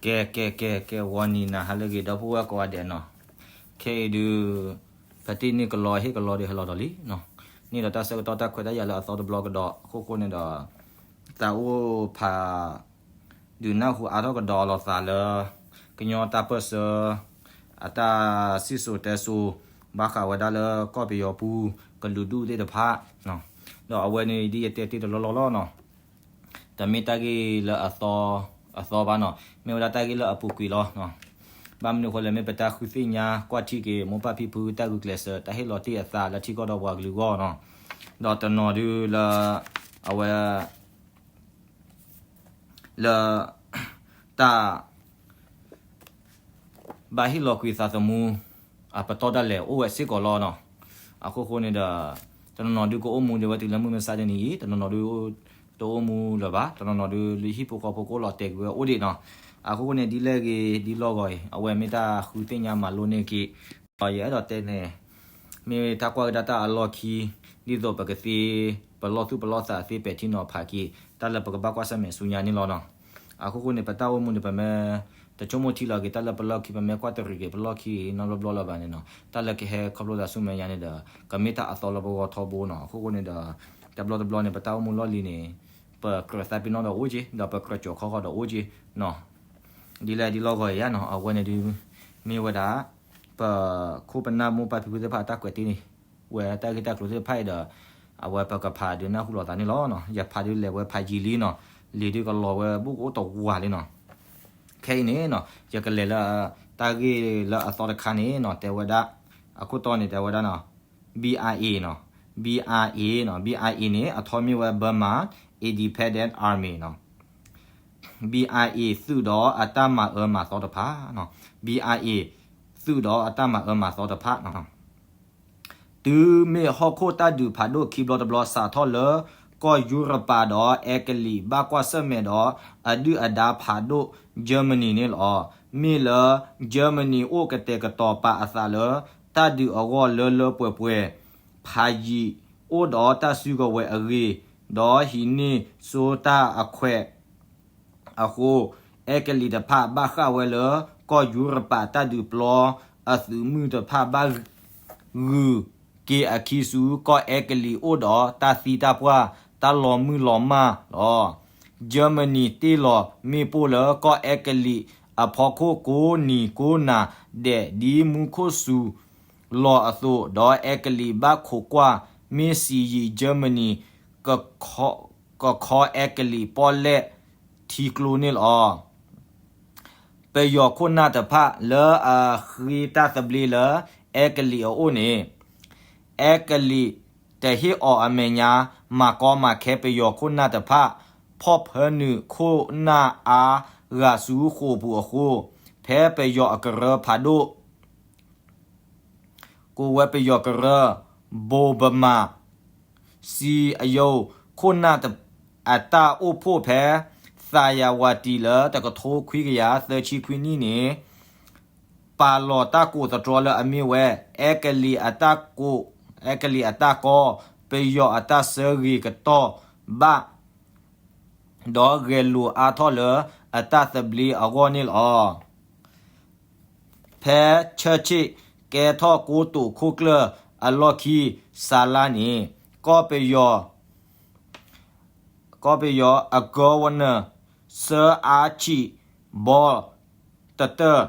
ကဲ ကဲ ကဲ ကဲ ဂီၤနံၤနၤဟါလၢအဂ့ၤ ဒီပုၢ်ဝဲၢ်ကိးဂၤဒဲးနီၤ. ခဲအံၤဒုး ပတ့ၢ်န့ၢ်ကလီဟ့ၣ်ကလီဒီးဟဲလီၤဒီးလံနီၤ. န့ၢ်ဒီးတၢ်ဆၢကတီၢ်တၢ်ခွဲးတၢ်ယာ်လၢအသီတဘျီကဒီး အခိၣ်ဃိန့ၣ်ဒီး သးအိၣ်ဖး ဒုးနၢ်ဟူအါထီၣ်ကဒီးလိာ်သးလၢ ကညီတၢ်ပၢၢ်ဆၢ အတၢ်စံၣ်စိၤတဲစိၤ ဘၣ်ဃးဝဲဒၣ်လၢကီၢ်ပယီၤပူၤ ကလုာ်ဒူၣ်သ့ၣ်တဖၣ် ဒီးအဝဲန့ၣ်ဒ်ယတဲတ့ၢ်တလီၢ်လီၢ်လီၤနီၤ. တမ့ၢ်တၢ်ဂ့ၢ်လၢအသီ အသီဘၣ်နီၤ, မ့ၢ်ဝဲဒၣ်တၢ်ဂ့ၢ်လၢအပူၤကွံာ်လီၤ. ဘၣ်မနုၤအဃိလဲၣ် မ့ၢ်ပတၢ်ဃုသ့ၣ်ညါကွၢ်ထံက့ၤ မိၢ်ပၢ်ဖံဖုတၢ်ဂုာ်ကျဲးစၢး တၢ်ဟ့ၣ်လီၤတ့ၢ်အသးလၢထံကီၢ်ဒီးပှၤကလုာ်အဂီၢ်နီၤ. ဒီးတနီၤဒုးလၢ အဝဲ လၢ တၢ် ဘၣ်ဟ့ၣ်လီၤကွံာ်သးသမူ အပတီၢ်ဒၣ်လဲာ်အိၣ်ဝဲစ့ၢ်ကီးလီၤနီၤ. အခိၣ်ဃိန့ၣ်ဒီး တနီၤနီၤဒုးကအိၣ်မူဒံးဝဲတုၤလၢမုၢ်မဆါတနံၤအံၤ, တနီၤနီၤဒုး တအိၣ်မူလၢၤဘၣ်, တနီၤနီၤဒုးလၢဟံၣ်ဖိဃီဖိကအိၣ်လီၤတဲာ်ကွံာ်ဝဲအိၣ်ဒံးနီၤ. အခိၣ်ဃိန့ၣ်ဒ်လဲၣ်ဂ့ၤဒ်လီၢ်ဂီၤအံၤ အဝဲမ့ၢ်တၢ်ဃုသ့ၣ်ညါမၤလိန့ၢ်က့ၤ ဒီးယအဲၣ်ဒိးတဲန့ၣ် မ့ၢ်တၢ်ကွၢ်ကဒါတၢ်အလီၢ်ခံ ဒ်သိးပကသ့ ပလီၢ်သူၣ်ပလီၢ်သးသ့ပဲာ်ထံနီၤဖးက့ၤ တၢ်လၢပကဘၣ်ကွၢ်ဆၢၣ်မဲာ်ဆူညါန့ၣ်လီၤနီၤ. အခိၣ်ဃိန့ၣ် ပတၢ်အိၣ်မူန့ၣ် ပမ့ၢ်တဆိကမိၣ်ထံလီၤက့ၤ တၢ်လၢပလီၢ်ခံ ပမ့ၢ်ကွၢ်တရံးက့ၤပလီၢ်ခံနီတဘျီဘျီလၢၤဘၣ်န့ၣ်နီၤ, တၢ်လၢကဟဲခီဖျိသးဆူမဲာ်ညါန့ၣ်ဒီး ကမ့ၢ်တၢ်အသီလၢပဂီၢ်ထီဘိနီၤ. အခိၣ်ဃိန့ၣ်ဒီး တဘျီတဘျီန့ၣ် ပတၢ်အိၣ်မူလီၢ်လံၤန့ၣ် ပကြၢးသးပ့ၤနီၣ်ဒီးအိၣ်က့ၤ ဒီးပကြၢးကၠီၤခီဃီဒီးအိၣ်က့ၤနီၤ. ဒ်လဲၣ်ဒ်လီၢ်ဂီၤအံၤနီၤ အဝဲန့ၣ်ဒုး မ့ၢ်ဝဲဒၣ် ပခိၣ်ပနၢ်မိၢ်ပၢ်ဖံဖုသ့ၣ်တဖၣ်အတၢ်ကွဲးတ့ၢ်န့ၣ် ဝဲတၢ်ဂ့ၢ်တၢ်ကျိၤသ့ၣ်တဖၣ်အံၤဒီး အဝဲပကဖးဒုးနၢ်ဟူလိာ်သးန့ၣ်လီၤ. ယဖးဒုးလဲၤဝဲဖးယံာ်လံနီၤ, လံာ်ဒုးကလီၤဝဲဘူးကအိၣ်တဝာ်လံနီၤ. ခဲအံၤန့ၣ်နီၤ ယကလဲၤလၢ တၢ်ဂ့ၢ်လၢအသီတခါန့ၣ်နီၤ တဲဝဲဒၣ် အခိၣ်တီန့ၣ် တဲဝဲဒၣ်နီၤ BIA နီၤ, BIA နီၤ, BIA န့ၣ် အထီမ့ၢ်ဝဲ Burma Independent Army နီၤ. BIA သုးဒီးအတၢ်မၤအၢမၤသီတဖၣ်နီၤ, BIA သုးဒီးအတၢ်မၤအၢမၤသီတဖၣ်နီၤ. တုၤမ့ၢ်ဟီၣ်ခိၣ်တၢ်ဒုးဖးဒိၣ်ခံဘျီတဘျီ စးထီၣ်လၢကီၢ်ယူရပၤဒီး အဲကလံးဘၣ်ကွၢ်ဆၢၣ်မဲာ်ဒီး အဒုၣ်အဒါဖးဒိၣ် Germany န့ၣ်လီၤ. မ့ၢ်လၢ Germany အိၣ်ကတဲာ်ကတီၤပာ်အသးလၢ တၢ်ဒုးအဂီၢ်လၢလၢပှဲၤပှဲၤ, ဖးယံာ်အိၣ်ဒီးတၢ်စုကဝဲၤအဂ့ၤ, ဒီးဟံးန့ၢ်စိတၢ်အခွဲး အဃိ, အဲကလံးတဖၣ်ဘၣ်ဃၣ်ဝဲလၢ ကီၢ်ယူရပၤတၢ်ဒုးပျီအသုးမုၢ်တဖၣ်ဘၣ်ဂုာ်က့ၤအခံဆူ ကီၢ်အဲကလံးအိၣ်ဒီးတၢ်သံတၢ်ပှၢ် တၢ်လီၤမုၢ်လီၤမၢ်လီၤ. Germany တ့ၢ်လီၤမ့ၣ်ပိၢ်လၢကီၢ်အဲကလံးအဖီခိၣ်ကိးနံၤကိးနၤဒဲး ဒ်မူခိၣ်စူၤလီၤအသိး, ဒီးအဲကလံးဘၣ်ခိးကွၢ် မ့ၢ်စံးယံာ် Germany ကခီအဲကလံးပီၣ်လဲၣ်ထံကျိန့ၣ်လီၤ. ပယီၤခိၣ်နၢ်တဖၣ်လၢအဃ့တၢ်သဘျ့လၢ အဲကလံးအအိၣ်န့ၣ်, အဲကလံးတဟ့ၣ်အီၤအမဲာ်ညါ မၤကီမၤခဲပယီၤခိၣ်နၢ်တဖၣ်, ဖီၣ်ဖၢနုာ်ခိၣ်နၢ်အါဂၤဆူဃိာ်ပူၤအဃိ, ဖဲပယီၤအကရၢဖးဒိၣ် ကိးဝဲပယီၤကရၢ ဘိၣ်ဘမၣ် စံယိၣ် ခိၣ်နၢ်အတၢ်အိၣ်ဖှိၣ်ဖဲ သးယၤဝၤတံၤလၢ တကထိခွံကယၤသၢဆံခွံနံၣ်န့ၣ် ပာ်လီၤတၢ်ကိးသတြီလၢအမ့ၢ်ဝဲ အဲကလံးအတၢ်ကိး, အဲကလံးအတၢ်ကီ, ပယီၤအတၢ်ဆၢဂ့ၤကတီၢ်ဘၣ် ဒီးဂဲၤလိာ်အါထီၣ်လၢအတၢ်သဘျ့အဂီၢ်န့ၣ်လီၤ. ဖဲဆၢဆ့ၣ်ကဲထီၣ်ကိတိာ်ခိၣ်ကျၢၢ်အလီၢ်ခံ စၤလါန့ၣ် ကီၢ်ပယီၤ ကီၢ်ပယီၤအ Governor စၢအါဆံၣ်ဘီ တတၢၣ်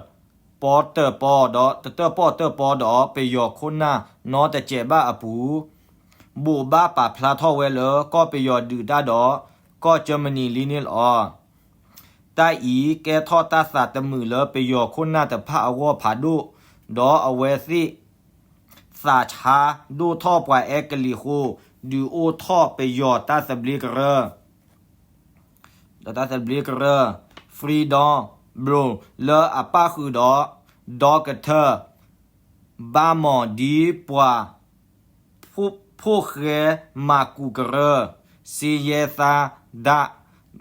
ပီၣ်တၢၣ်ပီ ဒီး တတၢၣ်ပီၣ်တၢၣ်ပီ ဒီးပယီၤခိၣ်နၢ်နီတစဲးဘၣ်အပူၤ ဘိးဘၣ်ပာ်ဖျါထီၣ်ဝဲလၢ ကီၢ်ပယီၤဒုးတၢ်ဒီး ကီၢ်ကၠၢမနံၤလံန့ၣ်လီၤ. တၢ်အံၤကဲထီၣ်တၢ်သးတမုာ်လၢပယီၤခိၣ်နၢ်တဖၣ်အဂီၢ်ဖးဒိၣ်, ဒီးအဝဲသ့ၣ် သးဆါဒိၣ်ထီၣ်ပှၤအဲကလံးအဃိ, ဒုးအိၣ်ထီၣ်ပယီၤတၢ်သဘျ့ကရၢ, ဒီးတၢ်သဘျ့ကရၢ Freedom Bro လၢအပၣ်ဃုာ်ဒီး ဒီကထၢၣ် ဘၣ်မီၣ်ဒ်ပှၤ ဖိၣ်ဃဲမၤကူးကရၢ စ့ယဲသါဒၣ်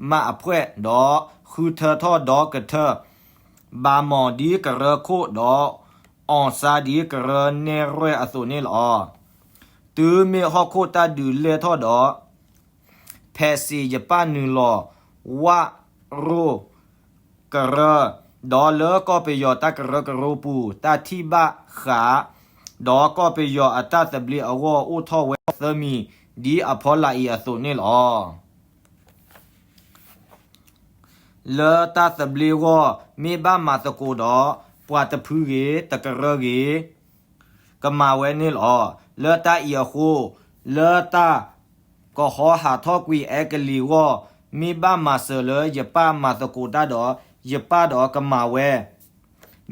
မၣ်အဖှဲၣ် ဒီးဃုထၢထီၣ်ဒီကထၢၣ် ဘၣ်မီၣ်ဒ်ကရၢခိၣ် ဒီး အီၣ်စါဒ်ကရၢနဲၣ်ရွဲၣ်အသိးန့ၣ်လီၤ. တုၤမ့ၢ်ဟီၣ်ခိၣ်တၢ်ဒုးလဲၢ်ထီၣ်ဒီး ဖဲးစ့ၣ်ယပၣ်နုာ်လီၤ ဝၣ်ရိၣ် ကရၢ, ဒီးလၢကီၢ်ပယီၤတၢ်ကရၢကရိပူၤ တၢ်ထံၣ်ဘၣ်ဃး ဒီးကီၢ်ပယီၤအတၢ်သဘျ့အဂီၢ် အိၣ်ထီၣ်ဝဲသၢမံၤ ဒ်အဖီလာ်အံၤအသိးန့ၣ်လီၤ. လၢတၢ်သဘျ့အဂီၢ် မ့ၢ်ဘၣ်မၤသကိးဒီး ပှၤတဖုဂ့ၤ တကရၢဂ့ၤ ကမၤဝဲန့ၣ်လီၤ. လၢတၢ်အံၤအဃိ, လၢတၢ်ကဟီဟးထီၣ်ကွံာ်အဲကလံးအဂီၢ်, မ့ၢ်ဘၣ်မၤစၢၤလၢယပၢ်မၤသကိးတၢ်ဒီး ယပၢ်ဒီးကမၤဝဲ,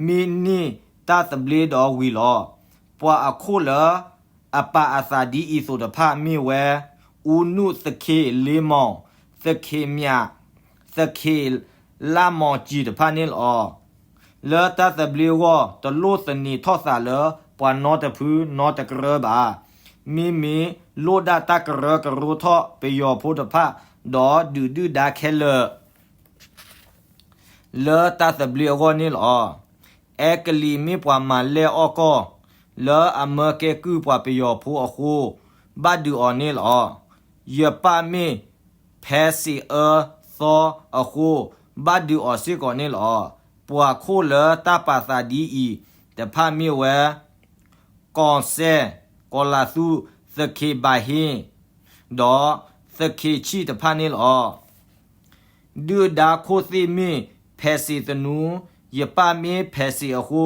မ့ၢ်န့ၢ်တၢ်သဘျ့ဒီးဝံၤလီၤ. ပှၤအခိၣ်လၢအပာ်အသးဒ်အံၤအသိးတဖၣ်မ့ၢ်ဝဲ, အူနုၣ် သခ့လ့မီၤ, သခ့မၠး, သခ့လၢမီၤကံၤတဖၣ်န့ၣ်လီၤ. လၢတၢ်သဘျ့အဂီၢ် တလိၣ်သန့ၤထီၣ်သးလၢပှၤနီတဖုနီတကရၢဘၣ်. မ့မ့ၢ်လိၣ်ဒၣ်တၢ်ကရၢကရိထီၣ်ပယီၤဖိတဖၣ် ဒီးဒုးဒုၣ်ဒါခဲလၢာ် လၢတၢ်သဘျ့အဂီၢ်န့ၣ်လီၤ. အဲကလံးမ့ၢ်ပှၤမၤလဲၢ်အီၣ်ကီၢ် လၢအမၢကဲကုၢ်ပှၤပယီၤဖိအဃိ ဘၣ်ဒုးအီၤန့ၣ်လီၤ. ယပၢ်မ့ၢ်ဖဲစ့းအၢသီအဃိ ဘၣ်ဒုးအီၤစ့ၢ်ကီးန့ၣ်လီၤ. ပှၤခိၣ်လၢတၢ်ပာ်သးဒ်အံၤတဖၣ်မ့ၢ်ဝဲ ကီၢ်စဲၣ်, ကီၤလၤသူ, သခ့ဘၤဟ့ၣ်, ဒီးသခ့ဆံၣ်တဖၣ်န့ၣ်လီၤ. ဒုၣ်ဒါခိၣ်သ့ၣ်မ့ၢ်ဖဲးစ့းသနူ, ယပၢ်မ့ၢ်ဖဲးစ့းအဃိ,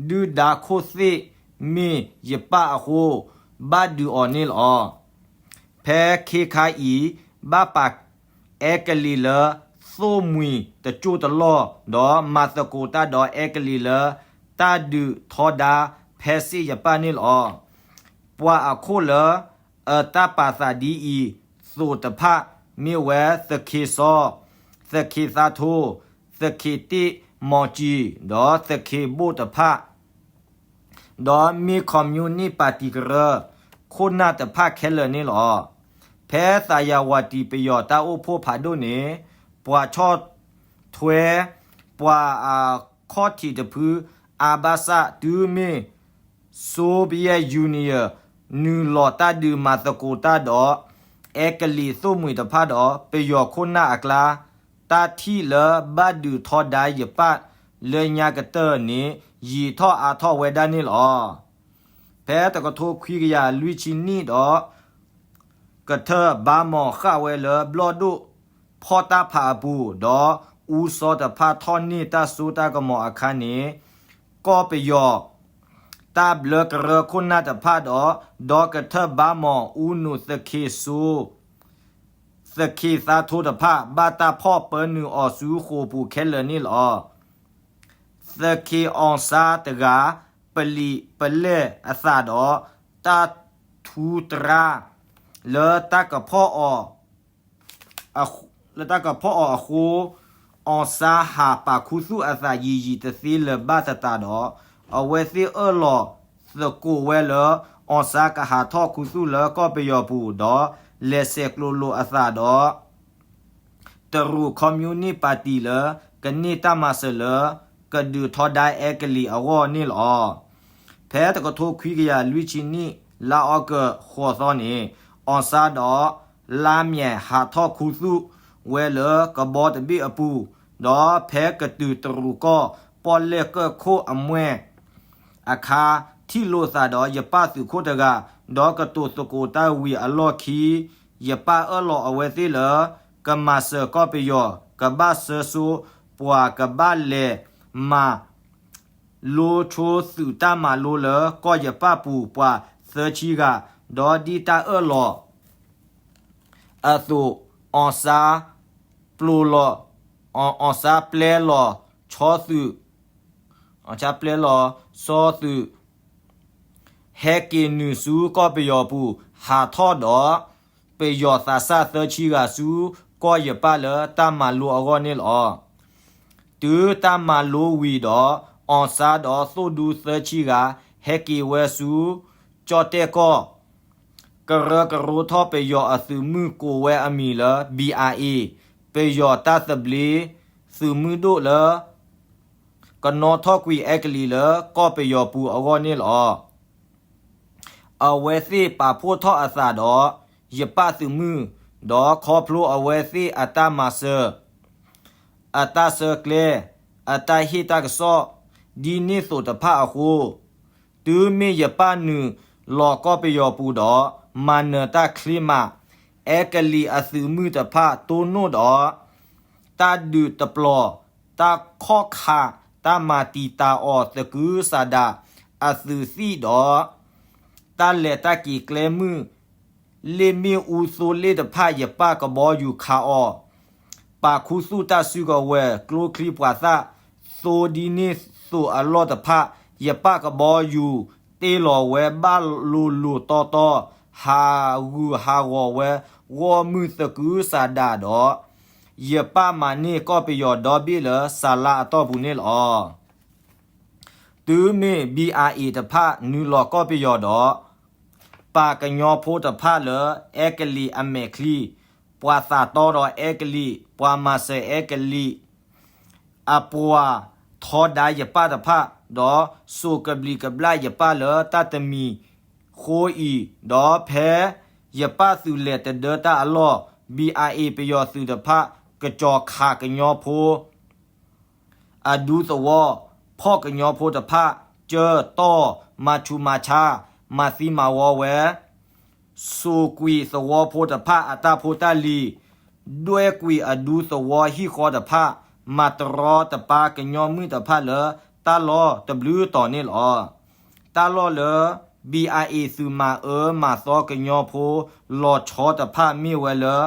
ဒုၣ်ဒါခိၣ်သ့ၣ်မ့ၢ်ယပၢ်အဃိ, ဘၣ်ဒုးအီၤန့ၣ်လီၤ. ဖဲခ့ခါအံၤ ဘၣ်ပာ်အဲကလံးလၢ သိၣ်မှံၤတကၠိၢ်တလီၢ်, ဒီးမၤသကိးတၢ်ဒီးအဲကလံးလၢ တၢ်ဒုးထီဒါဖဲးစ့းယပၢ်န့ၣ်လီၤ. ပှၤအခိၣ်လၢအတၢ်ပာ်သးဒ်အံၤသိးတဖၣ် မ့ၢ်ဝဲသခ့စီၤ, သခ့သးထိ, သခ့တ့ၣ်မီၤကံၤ, ဒီးသခ့ဘိၣ်တဖၣ် ဒီးမ့ၢ်ခီမညူနံၣ်ပၣ်တံၣ်ကရၢ ခိၣ်နၢ်တဖၣ်ခဲလၢာ်န့ၣ်လီၤ. ဖဲသးယၤဝၤတံၣ်ပယီၤတၢ်အိၣ်ဖှိၣ်ဖးဒိၣ်န့ၣ် ပှၤဆီၣ်ထွဲ ပှၤအခီၣ်ထံးတဖု အါဘၣ်ဆၣ်တုၤမ့ၢ် Soviet Union နုာ်လီၤတၢ်ဒုးမၤသကိးတၢ်ဒီး အဲကလံးသိၣ်မှံၤတဖၣ်ဒီး ပယီၤခိၣ်နၢ်အကျါ တၢ်ထံၣ်လၢဘၣ်ဒုးထီဒါယပၢ်လၢညါကတၢၢ်န့ၣ် ယံာ်ထီၣ်အါထီၣ်ဝဲဒၣ်န့ၣ်လီၤ. ဖဲတကထိခွံကယၤလွံၢ်ဆံနံၣ်ဒီး ကထၢၣ်ဘါမီၤဃၣ်ဝဲလၢဘျီၣ်ဒိၣ်ဖီၣ်တၢ်ဖးအပူၤ ဒီးအူစီတဖၣ်ထီၣ်န့ၢ်တၢ်စိတၢ်ကမီၤအခါန့ၣ် ကီၢ်ပယီၤ တၢ်ဘျၢကရၢခိၣ်နၢ်တဖၣ်ဒီး ဒီးကထၢၣ်ဘါမီၤအူနုၣ်သခ့စိ သခ့သးထိတဖၣ် ဘၣ်တၢ်ဖီၣ်ပၢနုာ်အီၤဆူဃိာ်ပူၤခဲလၢာ်န့ၣ်လီၤ. သခ့အီၣ်စါတဂၤ ပလံာ်ပလဲၢ်အသးဒီး တၢ်ထူတြၢ် လၢတၢ်ကဖီၣ်အီၤ လၢတၢ်ကဖီၣ်အီၤအဃိ အီၣ်စါဟးပာ်ခူသူၣ်အသးယံာ်ယံာ်တသ့လၢၤဘၣ်သတးဒီး အဝဲသ့ၣ်အၢၣ်လီၤသကိးဝဲလၢ အီၣ်စါကဟးထီၣ်ခူသူၣ်လၢကီၢ်ပယီၤပူၤ ဒီးလဲၤဆဲးကျိးလိာ်အသးဒီး တရူးခီမညူနံၣ်ပၣ်တံၣ်လၢ ကန့ၢ်တၢ်မၤစၢၤလၢ ကဒုးထီဒါအဲကလံးအဂီၢ်န့ၣ်လီၤ. ဖဲတကထိခွံကယၤလွံၢ်ဆံနံၣ် လါအီကူးဃိးသီန့ၣ် အီၣ်စါဒီး လါမၠဲၣ် ဟးထီၣ်ခူသူၣ်ဝဲလၢကဘီတဘ့ၣ်အပူၤ, ဒီးဖဲကတုၤတရူးကီၢ်ပီၣ်လဲၣ်ကၢၢ်ခိၣ်အမှဲၣ်အခါ ထံၣ်လိာ်သးဒီးယပၢ်သုးခိၣ်တဂၤ, ဒီးကတိၤသကိးတၢ်ဝံၤအလီၢ်ခံ ယပၢ်အၢၣ်လီၤအဝဲသ့ၣ်လၢ ကမၤစၢၤကီၢ်ပယီၤ ကဘၣ်ဆှၢဆိပှၤကဘၣ်လဲၤမၤလိဆိသုးတၢ်မၤလိလၢကီၢ်ယပၢ်ပူၤပှၤသၢဆံဂၤ, ဒီးဒ်တၢ်အၢၣ်လီၤ အသိး အီၣ်စါပျဲလီၤ, အီၣ်စါပျဲလီၤဆီသုး, အီၣ်စါပျဲလီၤဆီသုး, ဟဲက့ၤနုာ်ဆူကီၢ်ပယီၤပူၤ ဟးထီၣ်ဒီး ပယီၤသးစၢ်သၢဆံဂၤဆူကီၢ်ယပၢ်လၢတၢ်မၤလိအဂီၢ်န့ၣ်လီၤ. တုၤတၢ်မၤလိဝံၤဒီး အီၣ်စါဒီးသိၣ်ဒူသၢဆံဂၤ ဟဲက့ၤဝဲဆူကၠီၣ်တဲၣ်ကီၢ် ကရၢကရိထီၣ်ပယီၤအသုးမုၢ်ကိးဝဲအမံၤလၢ ဘံၣ်အၣ်အ့ၣ်, ပယီၤတၢ်သဘျ့သုးမုၢ်ဒိၣ်လၢ ကနီၣ်ထီၣ်ကွံာ်အဲကလံးလၢကီၢ်ပယီၤပူၤအဂီၢ်န့ၣ်လီၤ. အဝဲသ့ၣ်ပာ်ဖှိၣ်ထီၣ်အသးဒီးယပၢ်သုးမုၢ်, ဒီးခီဖျိအဝဲသ့ၣ်အတၢ်မၤစၢၤ အ အတၢ်ဆၢကျဲ, အတၢ်ဟ့ၣ်တၢ်ကစီၣ် ဒ်န့ၣ်သိးတဖၣ်အဃိ, တုၤမ့ၢ်ယပၣ်နုာ်လီၤကီၢ်ပယီၤပူၤဒီး မၤနၢၤတၢ်ချ့မး, အဲကလံးအသုးမုၢ်တဖၣ်တိၢ်နီၣ်ဒီး တၢ်ဒုးတပျီၤ, တၢ်ခီၣ်ခး, တၢ်မၤတံာ်တာ်အီၤသကုၤဆးဒးအသုးသံၣ်ဒီး တၢ်လဲၤတၢ်က့ၤကျဲမုၢ် လ့ၣ်မ့ၣ်အူသိလ့ၣ်တဖၣ် ယပၣ်ကဘီယူၤခးအီၤ, ပာ်ခူသူၣ်တၢ်စုကဝဲၤ ကျိချံမျိာ်သၣ်, သိဒ်န့ၣ်သိးအလီၢ်တဖၣ် ယပၣ်ကဘီယူၤတ့ၢ်လီၤဝဲဘၣ်လိၤလိၤတီတီ, ဟးဂူာ်ဟးဂီၤဝဲဂီၢ်မုၢ်သကုၤဆးဒးဒီး ယပၣ်မၤန့ၢ်ကီၢ်ပယီၤဒီဘ့ၣ်လၢစၤလါအတီၢ်ပူၤန့ၣ်လီၤ. တုၤမ့ၢ် ဘံၣ်အၣ်အ့ၣ် တဖၣ်နုာ်လီၤကီၢ်ပယီၤဒီး ပာ်ကညီဖိတဖၣ်လၢအဲကလံးအမဲာ်ချံ, ပှၤသးတီဒီးအဲကလံး, ပှၤမၤစၢၤအဲကလံး, အပှၤထီဒါယပၣ်တဖၣ်, ဒီးစိာ်ကဘျံးကဘျၣ်ယပၣ်လၢတၢ်တမံၤဃိအံၤ, ဒီးဖဲယပၣ်သုးလဲၤတဒၢတၢ်အလီၢ်, ဘံၣ်အၣ်အ့ၣ် ပယီၤသုးတဖၣ် ကစီၤခးကညီဖိ အဒူသဝီ, ဖီၣ်ကညီဖိတဖၣ် ကၢတီၢ်, မၤဆူးမၤဆါ, မၤသံမၤဝီဝဲ, စိာ်ကွံာ်သဝီဖိတဖၣ်အတၢ်ဖိတၢ်လံၤ, ဒွဲၣ်ကွံာ်အဒူသဝီဟံၣ်ဃီတဖၣ်, မၤတရီတပါကညီမုၣ်တဖၣ်လၢတၢ်လီၢ်တဘျုးတီၤန့ၣ်လီၤ. တၢ်လီၢ်လၢ ဘံၣ်အၣ်အ့ၣ် သုးမၤအၢမၤသီကညီဖိ လီၤဆီတဖၣ်မ့ၢ်ဝဲလၢ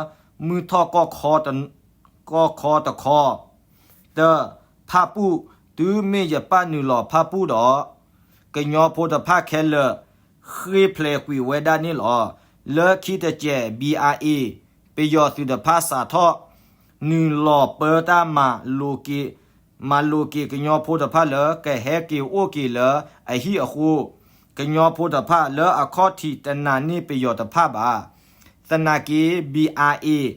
မုၢ်ထီၣ်ကီၢ်ခီတခီ, တၢ, ဖၣ်ပူၣ်, တုၤမ့ၢ်ယပၣ်နုာ်လီၤဖၣ်ပူၣ်ဒီး ကညီဖိတဖၣ်ခဲလၢာ် ဃ့ၢ်ဖျဲးကွံာ်ဝဲဒၣ်န့ၣ်လီၤ. လၢခံတစဲး ဘံၣ်အၣ်အ့ၣ် ပယီၤသုးတဖၣ်စးထီၣ် နုာ်လီၤပၢတၢ်မၤလိာ်က့ၤ, မၤလိာ်က့ၤကညီဖိတဖၣ်လၢကဟဲက့ၤအိၣ်က့ၤလၢအဟံၣ်အဃိ, ကညီဖိတဖၣ်လၢအခီၣ်ထံးတနာ်န့ၢ်ပယီၤတဖၣ်ဘၣ်. သနာ်က့ ဘံၣ်အၣ်အ့ၣ်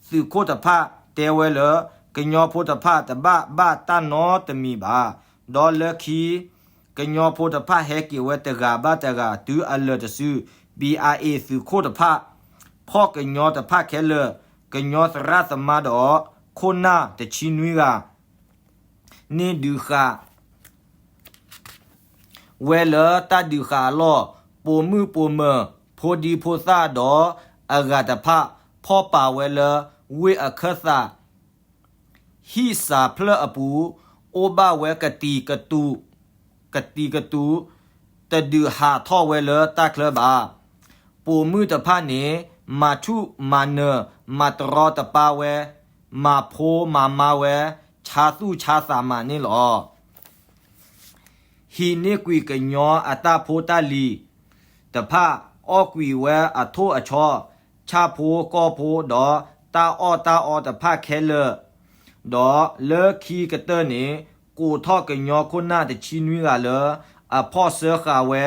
သုးခိၣ်တဖၣ်တဲဝဲလၢ ကညီဖိတဖၣ်တဘၣ်ဘၣ်တၢ်နီတမံၤဘၣ်. ဒီးလၢခံ ကညီဖိတဖၣ်ဟဲက့ၤဝဲတဂၤဘၣ်တဂၤတုၤအလၢာ်တစု, ဘံၣ်အၣ်အ့ၣ် သုးခိၣ်တဖၣ် ဖီၣ်ကညီတဖၣ်ခဲလၢာ်, ကညီသရၣ်သမါဒီး ခိၣ်နၢ်တဆံနွံဂၤ န့ၢ်ဒုးဃာ် ဝဲလၢတၢ်ဒုးဃာ်အလီၢ်, ပိာ်မုၣ်ပိာ်မၢၤ, ဖိဒံဖိသၣ်ဒီးအဂၤတဖၣ် ဖီၣ်ပာ်ဝဲလၢ ဝ့ၢ်အခၢၣ်သး ဟံၣ်စးဖျၢၣ်အပူၤ, အိၣ်ဘၣ်ဝဲကတံၤကတူး, ကတံၤကတူး, တဒုးဟးထီၣ်ဝဲလၢတၢ်ချၢဘၣ်. ပိာ်မုၣ်တဖၣ်န့ၣ် မၤဆူၣ်မၤနၢၤ, မၤတရီတပါဝဲ, မၤဖိမၤမါဝဲ, ဆါသူၣ်ဆါသးမးန့ၣ်လီၤ. ဟံးန့ၢ်ကွံာ်ကညီအတၢ်ဖိတၢ်လံၤတဖၣ်, အီၣ်ကွံာ်ဝဲအထိၣ်အဆီ, ဆၣ်ဖိကီၢ်ဖိဒီးတၢ်အီၣ်တၢ်အီတဖၣ်ခဲလၢာ်, ဒီးလၢခံကတၢၢ်န့ၣ် ကိးထီၣ်ကညီခိၣ်နၢ်တဆံနွံဂၤလၢ အဖီၣ်စၢဃာ်ဝဲ,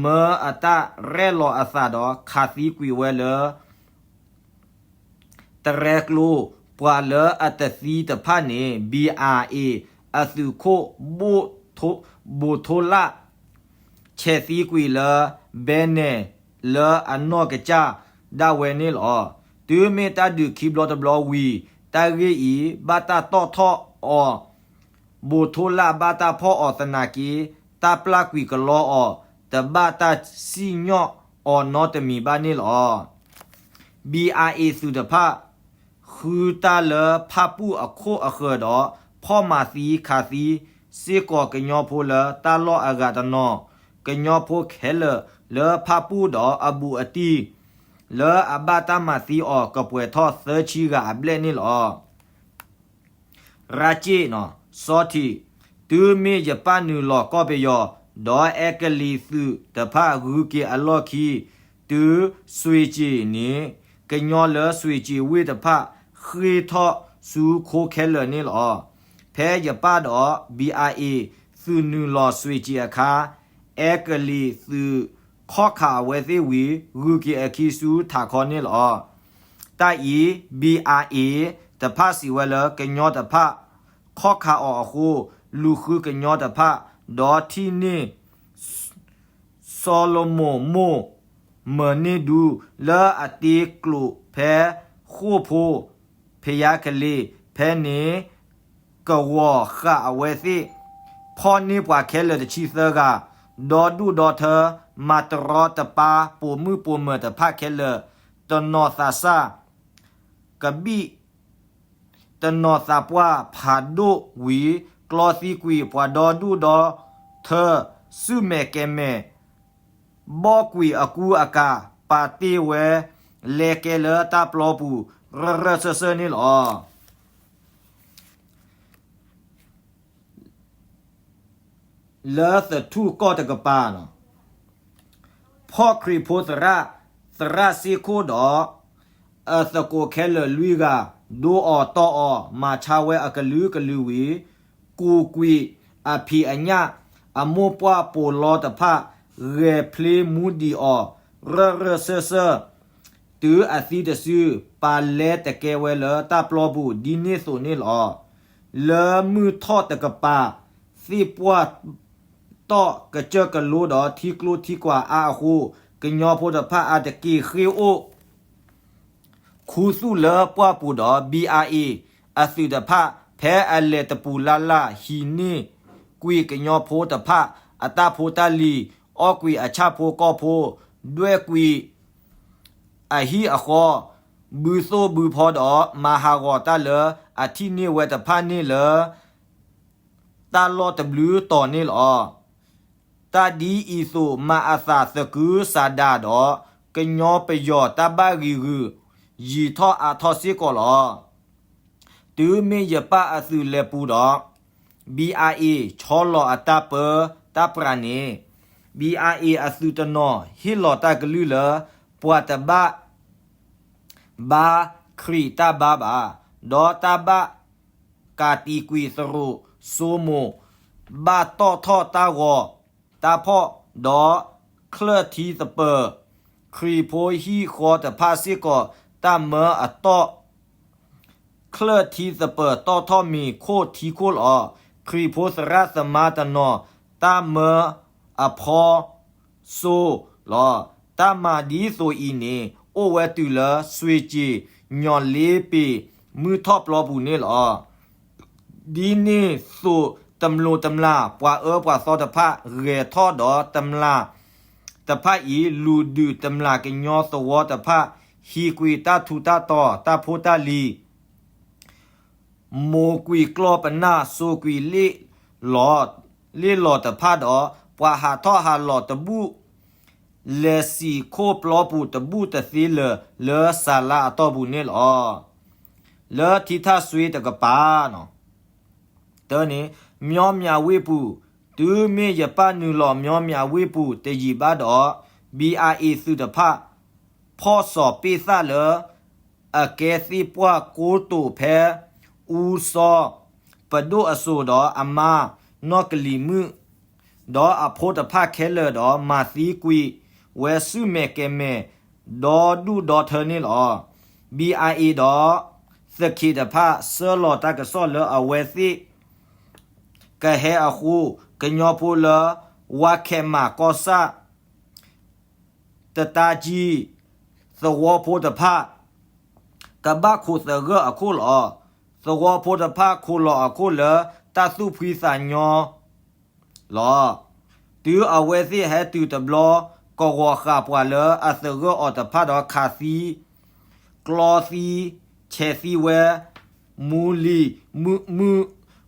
မၢအတၢ်ရဲၣ်လီၤအသးဒီးခးသံကွံာ်ဝဲလၢ တရဲကျိ, ပှၤလၢအတသံတဖၣ်န့ၣ် ဘံၣ်အၣ်အ့ၣ် အသုးခိၣ် ဘိၣ်ထိလၣ် ဆဲးသံကွံာ်လၢ ဘဲနဲၣ်လၢအနီၢ်ကစၢ်ဒၣ်ဝဲန့ၣ်လီၤ. တုၤမ့ၢ်တၢ်ဒုးခံဘျီတဘျီဝံၤ တၢ်ဂ့ၢ်အံၤ ဘၣ်တၢ်တီၣ်ထီၣ်အီၤ, ဘိၣ်ထိလၣ်ဘၣ်တၢ်ဖီၣ်အီၤသနာ်က့ တၢ်ပျၢ်ကွံာ်ကလီအီၤ တဘၣ်တၢ်စံၣ်ညီၣ်အီၤနီတမံၤဘၣ်န့ၣ်လီၤ. ဘံၣ်အၣ်အ့ၣ်သုးတဖၣ် ဃုတၢ်လၢဖၣ်ပူၣ်အခိၣ်အဃၢၤဒီး ဖီၣ်မၤသံခးသံ စ့ၢ်ကီးကညီဖိလၢတၢ်လီၢ်အဂၤတနီၤ, ကညီဖိခဲလၢာ်လၢဖၣ်ပူၣ်ဒီးအဘူးအတံၢ် လၢအဘၣ်တၢ်မၤသံအီၤကပှဲၤထီၣ်သၢဆံဂၤအဘျဲၣ်န့ၣ်လီၤ. ရၢ်က့ၣ်, စီထံး, တုၤမ့ၢ်ယပၣ်နုာ်လီၤကီၢ်ပယီၤ, ဒီးအဲကလံးသုးတဖၣ်ဂုၤက့ၤအလီၢ်ခံ, တုၤစွ့ၤကၠ့ၣ်န့ၣ် ကညီလၢစွ့ၤကၠ့ၣ်ဝ့ၢ်တဖၣ် ဃ့ၢ်ထီၣ်ဆူခိခဲလၢာ်န့ၣ်လီၤ. ဖဲယပၣ်ဒီး ဘံၣ်အၣ်အ့ၣ် သုးနုာ်လီၤစွ့ၤကၠ့ၣ်အခါ အဲကလံးသုးခီၣ်ခးအဝဲသ့ၣ်ဝံၤ ဂုၤက့ၤအခံဆူထးခီန့ၣ်လီၤ. တၢ်အံၤ ဘံၣ်အၣ်အ့ၣ် တဖၣ်စံးဝဲလၢ ကညီတဖၣ် ခီၣ်ခးအီၤအဃိ လူၤဃုကညီတဖၣ် ဒီးထံၣ်န့ၢ် စီၤလမိၢ်မိၢ် မၢန့ၢ်ဒူ လၢအတ့ကျိာ်ဖဲဃိၣ်ဖိ ဖယါကလ့ၤ ဖဲန့ၣ် ကဝီၤဃာ်အဝဲသ့ၣ်, ဖီၣ်န့ၢ်ပှၤခဲလၢာ်တဆံသၢဂၤ, ဒီဒူၣ်ဒီထၢ, မၤတရီတပါပိာ်မုၣ်ပိာ်မၢၤတဖၣ်ခဲလၢာ်, တနီၤသးစၢ် ကဘံၣ်, တနီၤသးပှၢ်ဖးဒိၣ်ဝံၤ, ကျီသံကွံာ်ပှၤဒီဒူၣ်ဒီထၢ, ဆူၣ်မဲာ်ကဲၤမဲာ်, ဘီၣ်ကွံာ်အကူအကၤ, ပာ်တ့ၢ်ဝဲ လဲၤကဲလၢတၢ်ပျီပူၤ ရၢၢ်ရၢၢ်စၢၢ်စၢၢ်န့ၣ်လီၤ. လၢသထူၣ်ကီၢ်တကပၤ, ဖီၣ်ခရံာ်ဖိသရၣ်, သရၣ်စ့ခိၣ်ဒီး အသကိးခဲလၢာ်လွံၢ်ဂၤ, ဒိအီၤတီၢ်အီၤ မၤဆါဝဲအကလုာ်ကလုာ်ဝံၤ, ကူးကွံာ်အဖံးအညၣ်, အမိၢ်ပှၢ်ပိာ်လီတဖၣ်, ဂဲၤဖျ့မူဒံးအီၤ ရၢၢ်ရၢၢ်စၢၢ်စၢၢ်, တုၤအသံတစု, ပာ်လဲၤတကဲဝဲလၢတၢ်ပျီပူၤ ဒ်န့ၣ်သိးန့ၣ်လီၤ. လၢမုၢ်ထီၣ်တကပၤ, သ့ၣ်ပှၢ်တီၢ်ကစၢၢ်ကလိဒီးထံကျိထံကွာ်အါအဃိ, ကညီဖိတဖၣ်အါတက့ၢ်ဃ့ၢ်အိၣ် ခူသူၣ်လၢပှၢ်ပူၤဒီး ဘံၣ်အါအ့ၣ် အသုးတဖၣ် ဖဲအလဲၤတပူၤလၢ်လၢ် ဟံးန့ၢ်ကွံာ်ကညီဖိတဖၣ်အတၢ်ဖိတၢ်လံၤ, အီၣ်ကွံာ်အဆၣ်ဖိကီၢ်ဖိ, ဒွဲၣ်ကွံာ်အဟံၣ်အဃီ, ဘုသိၣ်ဘုဖီဒီး မၤဟးဂီၤတၢ်လၢအထံၣ်န့ၢ်ဝဲတဖၣ်န့ၣ်လၢ တၢ်လီၢ်တဘျုးတီၤန့ၣ်လီၤ. တၢ်ဒ်အံၤသိးမၤအသးသကုၤဆးဒးဒီး ကညီပယီၤတၢ်ဘၣ်ဂံၤဂုာ် ယံာ်ထီၣ်အါထီၣ်စ့ၢ်ကီးလီၤ. တုၤမ့ၢ်ယပၣ်အသုးလဲၤပူၤဒီး ဘံၣ်အါအ့ၣ် ဆီလီၤအတၢ်ပၢတၢ်ပြးန့ၣ်, ဘံၣ်အါအ့ၣ်အသုးတနီၤ ဟ့ၣ်လီၤတၢ်ကလုၢ်လၢ ပှၤတဘၣ် ဘါခရံာ်တၢ်ဘါဘၣ်, ဒီးတၢ်ဘၣ်ကးတံာ်ကွံာ်သရိာ်စိမိၤ, ဘၣ်တီၣ်ထီၣ်တၢ်ဂီၤတၢ်ဖီၣ်, ဒီးချၢၣ်ထံသပၢၤ ခရံာ်ဖိဟံၣ်ဃီတဖၣ်စ့ၢ်ကီး တၢ်မၢအတီၣ် ချၢၣ်ထံသပၢၤတီၣ်ထီၣ်မံၤခိၣ်ထံခိၣ်လီၤ. ခရံာ်ဖိသရၣ်သမါတနီၤ တၢ်မၢအဖီစိလီၤ. တၢ်မၤဒ်သိးအံၤန့ၣ် အိၣ်ဝဲတုၤလၢ စွ့ၣ်ကၠ့ၣ်ညီၣ်လ့ပ့ၤ မုၢ်ထီၣ်ပျီပူၤန့ၣ်လီၤ. ဒ်န့ၣ်သိးတမျိးတမျာ် ပှၤအၢပှၤသီတဖၣ် ဂဲၤထီၣ်ဒီးတမျာ်တဖၣ်အံၤ လူၤဒုးတမျာ်ကညီသဝီတဖၣ် ဟံးကွံာ်တၢ်ထူးတၢ်တီၤ တၢ်ဖိတၢ်လံၤ မိၤကွံာ်ကျီၢ်ပနၢ် စိာ်ကွံာ်လ့ၣ်လီၤတဖၣ်ဒီး ပှၤဟးထီၣ်ဟးလီၤတဘူၣ် လဲၤစံာ်ခိၣ်ပျီပူၤတဘူၣ်တသ့လၢာ် လၢစၤလါအတီၢ်ပူၤန့ၣ်လီၤ. လၢထံထၣ်စွ့တကပၤ တၢ်န့ၣ် မၠီမၠးဝ့ၢ်ပူၤ, တုၤမ့ၢ်ယပၣ်နုာ်လီၤမၠီမၠးဝ့ၢ်ပူၤတယံာ်ဘၣ်ဒီး ဘံၣ်အါအ့ၣ်သုးတဖၣ် ဖီၣ်စီၤပ့ၣ်သၣ်လၢ အကဲသ့ၣ်ပှၢ်ကိတိာ်ဖဲ အူစီၤပဒိၣ်အစိၤဒီးအမါ နီၢ်ကလံၤမုၣ် ဒီးအဖိတဖၣ်ခဲလၢာ်ဒီး မၤသံကွံာ်ဝဲဆူၣ်မဲာ်ကဲၤမဲာ် ဒီဒူၣ်ဒီထၢန့ၣ်လီၤ. ဘံၣ်အါအ့ၣ်ဒီး သခ့ၣ်တဖၣ် ဆှၢလီၤတၢ်ကစီၣ်လၢအဝဲသ့ၣ် ကဟဲအဃိ ကညီဖိလၢ ဝါခဲမးကီၢ်ဆၣ် တတါကံ သဝီဖိတဖၣ် ကဘၣ်ခိးသဂၢၢ်အခိၣ်လီၤ. သဝီဖိတဖၣ်ခိးလီၤအခိၣ်လၢတၢ်သူၣ်ဖှံသးညီလီၤ. တုၤအဝဲသ့ၣ်ဟဲတုၤတဘျီ ကဝီၤဃာ်ပှၤလၢအသဂၢၢ်အီၤတဖၣ်ဒီးခးသံ ကျီသံ ဆဲးသံဝဲ မူလံၤ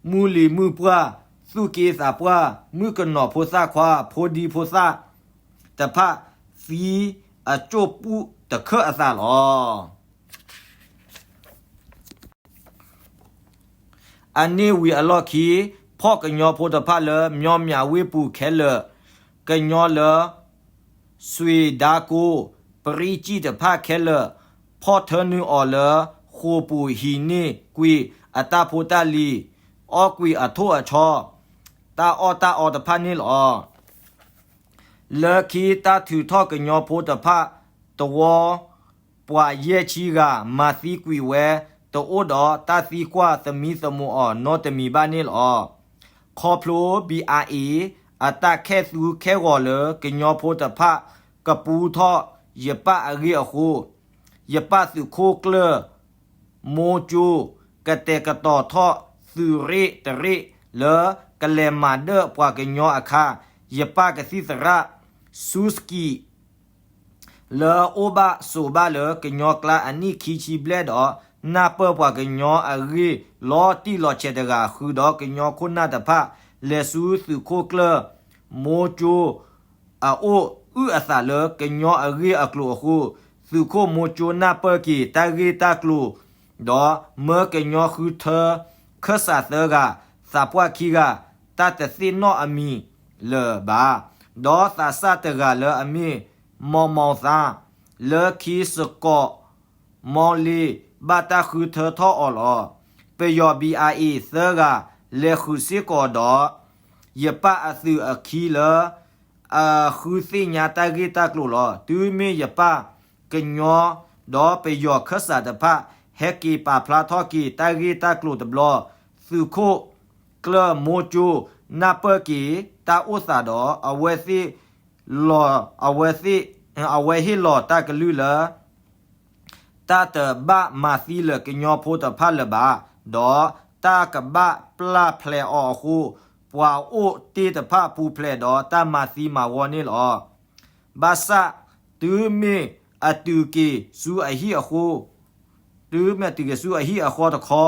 မူလံၤမုၢ်ပှၢ် သူၣ်က့သးပှၢ် မုၣ်ကနီၤဖိသၣ်ခွါ ဖိဒံဖိသၣ်တဖၣ် သံအကၠိၣ်ပူၣ်တခၢၣ်အသးလီၤ. အန့ၣ်ဝံၤအလီၢ်ခံ ဖီၣ်ကညီဖိတဖၣ်လၢ မၠီမၠးဝ့ၢ်ပူၤခဲလၢာ် ကညီလၢ စွ့ၣ်ဒါကိ ပရံကံၣ်တဖၣ်ခဲလၢာ် ဖီၣ်ထၢနုာ်အီၤလၢ ဃိာ်ပူၤဟံးန့ၢ်ကွံာ်အတၢ်ဖိတၢ်လံၤ အီၣ်ကွံာ်အထိၣ်အဆီ တၢ်အီၣ်တၢ်အီတဖၣ်န့ၣ်လီၤ. လၢခံတၢ်ထုးထီၣ်ကညီဖိတဖၣ် သဝီ ပှၤယဲၢ်ဆံဂၤ မၤသံကွံာ်ဝဲ တအိၣ်ဒီးတၢ်သံကွၢ်သမံသမိးအီၤနီတမံၤဘၣ်န့ၣ်လီၤ. ခီဖျိ ဘံၣ်အါအ့ၣ် အတၢ်ခဲသူခဲဂီၤလၢကညီဖိတဖၣ် ကပူထီၣ်ယပၣ်အဂ့ၢ်အဃိ ယပၣ်သုးခိၣ်ကျၢၢ် မိကၠိ ကတဲာ်ကတီၤထီၣ် သုးရ့ၣ်တရ့ၣ်လၢကလဲၤမၤဒၢၣ်ပှၤကညီအခါ, ယပၢ်ကသံၣ်သရၣ် စူစကံ လၢအအိၣ်ဘၣ်ဆိးဘၣ်လၢကညီကျါအနံၣ်ခံဆံဘျဲၣ်ဒီး နၢ်ပၢၢ်ပှၤကညီအဂ့ၢ်လီၤတံၢ်လီၤဆဲးတဂၤ ဃုာ်ဒီးကညီခိၣ်နၢ်တဖၣ် လဲၤဆူသုးခိၣ်ကျၢၢ် မိကၠိ အအိၣ်အုၣ်အသးလၢကညီအဂ့ၢ်အကျိၤအဃိ, သုးခိၣ်မိကၠိနၢ်ပၢၢ်က့ၤတၢ်ဂ့ၢ်တၢ်ကျိၤ, ဒီးမၢကညီဃုထၢခၢၣ်စးသၢဂၤ, သးပှၢ်ခံဂၤ, တၢ်တသ့ၣ်နီၣ်အမံၤလၢၤဘၣ်, ဒီးသးစၢ်တဂၤလၢအမ့ၢ် မီမီသါ, လၢခံစကိး မီလ့ ဘၣ်တၢ်ဃုထၢထီၣ်အီၤလီၤ. ပယီၤ ဘံၣ်အါအ့ၣ် သၢဂၤ လဲၤဃုာ်စ့ၢ်ကီးဒီး ယပၢ်အသုးအခံလၢ အဃုသ့ၣ်ညါတၢ်ဂ့ၢ်တၢ်ကျိၤလီၤ. တုၤမ့ၢ်ယပၢ်ကညီ ဒီးပယီၤခၢၣ်စးတဖၣ် ဟဲက့ၤပာ်ဖျါထီၣ်က့ၤတၢ်ဂ့ၢ်တၢ်ကျိၤတဘျီ, သုးခိၣ်ကျၢၢ်မိကၠိ နၢ်ပၢၢ်က့ၤတၢ်အိၣ်သးဒီး အဝဲသ့ၣ်လီၤ, အဝဲသ့ၣ်, အဝဲဟ့ၣ်လီၤတၢ်ကလုၢ်လၢ တၢ်တဘၣ်မၤသံလၢၤကညီဖိတဖၣ်လၢၤဘၣ်, ဒီးတၢ်ကဘၣ်ပျၢ်ဖျဲးအီၤအဃိ, ပှၤအိၣ်တ့ၢ်တဖၣ်ပူၤဖျဲးဒီးတၢ်မၤသံမၤဝီန့ၣ်လီၤ. ဘၣ်ဆၣ် တုၤမ့ၢ်အတုၤက့ၤဆူအဟံၣ်အဃိ, တုၤမ့ၢ်အတုၤက့ၤဆူအဟံၣ်အဃီတခီ,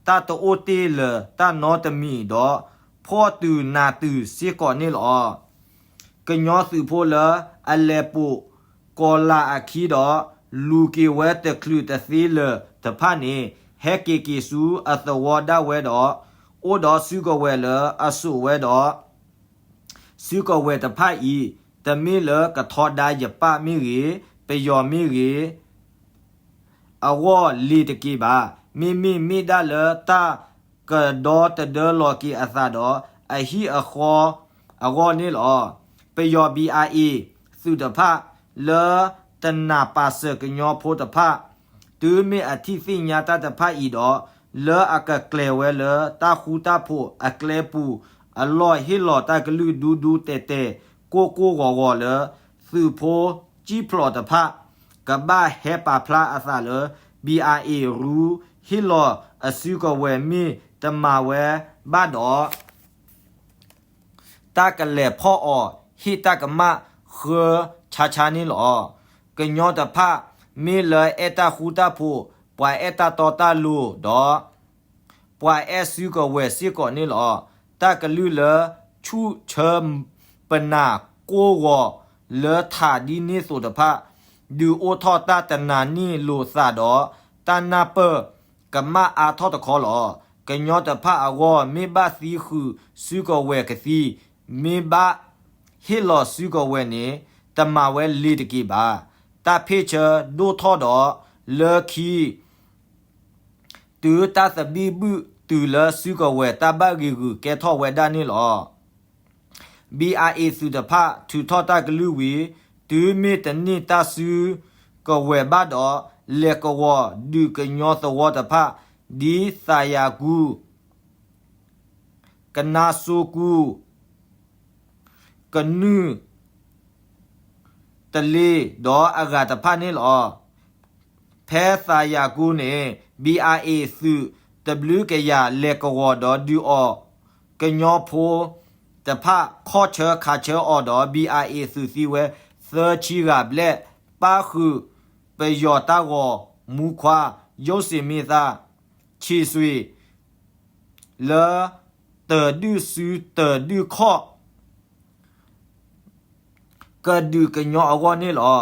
တၢ်တအိၣ်တ့ၢ်လၢၤတၢ်နီတမံၤဒီး ဖှီၣ်တုၤနးတုၤစ့ၢ်ကီးန့ၣ်လီၤ. ကညီသုးဖိလၢအလဲၤပိာ်ကီၤလၤအခံဒီး လူၤက့ၤဝဲတချုးတသ့လၢၤတဖၣ်န့ၣ် ဟဲက့ၤက့ၤဆူအသဝီဒၣ်ဝဲဒီး အိၣ်ဒီးစုကဝဲၤလၢအစိာ်ဝဲဒီး စုကဝဲၤတဖၣ်အံၤ တမ့ၢ်လၢကထီဒါယပၢ်မ့ၢ်ဂ့ၤ, ပယီၤမ့ၢ်ဂ့ၤ အဂီၢ်လ့ၤတက့ၤဘၣ်. မ့မ့ၢ်မ့ၢ်ဒၣ်လၢတၢ်ကဒီတဒၢလီၤက့ၤအသးဒီး အဟံၣ်အဃီအဂီၢ်န့ၣ်လီၤ. ပယီၤ ဘံၣ်အါအ့ၣ် သုးတဖၣ် လၢတနၢ်ပာ်စၢၤကညီဖိတဖၣ် တုၤမ့ၢ်အထံၣ်သ့ၣ်ညါတၢ်တဖၣ်အံၤဒီး လၢအကကျဲၤဝဲလၢတၢ်ဃူတၢ်ဖိးအကျဲပူၤ အလီၢ်ဟ့ၣ်လီၤတၢ်ကလုၢ်ဒူဒူတဲာ်တဲာ် ကိၢ်ကိၢ်ဂီၤဂီၤလၢ သုးဖိကၠံၣ်ဖျိးတဖၣ် ကဘၣ်ဟဲပာ်ဖျါအသးလၢ ဘံၣ်အါအ့ၣ်ရူ ဟ့ၣ်လီၤအစုကဝဲၤမ့ၢ်တမၤဝဲဘၣ်ဒီး တၢ်ကလဲၤဖီၣ်အီၤဟ့ၣ်တၢ်ကမၣ်ဃၢဆါဆါန့ၣ်လီၤ. ကညီတဖၣ် မ့ၢ်လၢအဲၣ်တၢ်ဃူတၢ်ဖိး, ပှၤအဲၣ်တၢ်တီတၢ်လိၤဒီး ပှၤအဲၣ်စုကဝဲၤစ့ၢ်ကီးန့ၣ်လီၤ. တၢ်ကလုၢ်လၢဆူၣ်ဆၢပနၢ်ကိၢ်ဂီၤလၢထးဒ်န့ၣ်သိးတဖၣ် ဒုးအိၣ်ထီၣ်တၢ်တနၤန့ၢ်လိာ်သးဒီး တၢ်နၢ်ပၢၢ်ကမၣ်အါထီၣ်တခီလီၤ. ကညီတဖၣ်အဂီၢ် မ့ၢ်ဘၣ်သံဃုာ်စုကဝဲၤကသံ, မ့ၢ်ဘၣ်ဟ့ၣ်လီၤစုကဝဲၤန့ၣ် တမၤဝဲလ့ၤတက့ၤဘၣ်. တၢ်ဖ့ၣ်ဆၢဒိၣ်ထီၣ်ဒီး လၢခံ တုၤတၢ်သဘံၣ်ဘုၣ်တုၤလၢစုကဝဲၤတၢ်ဘၣ်ဂံာ်ဂုာ်ကဲထီၣ်ဝဲဒၣ်န့ၣ်လီၤ. ဘံၣ်အါအ့ၣ်သုးတဖၣ် ထုးထီၣ်တၢ်ကလုၢ်ဝံၤ တုၤမ့ၢ်တန့ၢ်တၢ်စုကဝဲၤဘၣ်ဒီး လဲၤကဝီၤဒုးကညီသဝီတဖၣ် ဒ်သးယၤကူ ကနါစိကူ, ကနုၢ်တလ့ ဒီးအဂၤတဖၣ်န့ၣ်လီၤ. ဖဲသးယၤကူန့ၣ် ဘံၣ်အါအ့ၣ်သုးတဘျုးကယၤလဲၤကဝီၤဒီးဒုးအီၤ ကညီဖိတဖၣ် ခီၣ်ဆၢခးဆၢအီၤဒီး ဘံၣ်အါအ့ၣ်သုးသံဝဲ သၢဆံဂၤဘျဲၣ် ပၣ်ဃုာ်ပယီၤတၢ်ဂီၤမူခွါ ယိၣ်စ့ၣ်မ့ၢ်သၣ် ဆံးစွ့ၤ လၢတၢ်ဒုးစုတၢ်ဒုးခီၣ် ကဒုးကညီအဂီၢ်န့ၣ်လီၤ.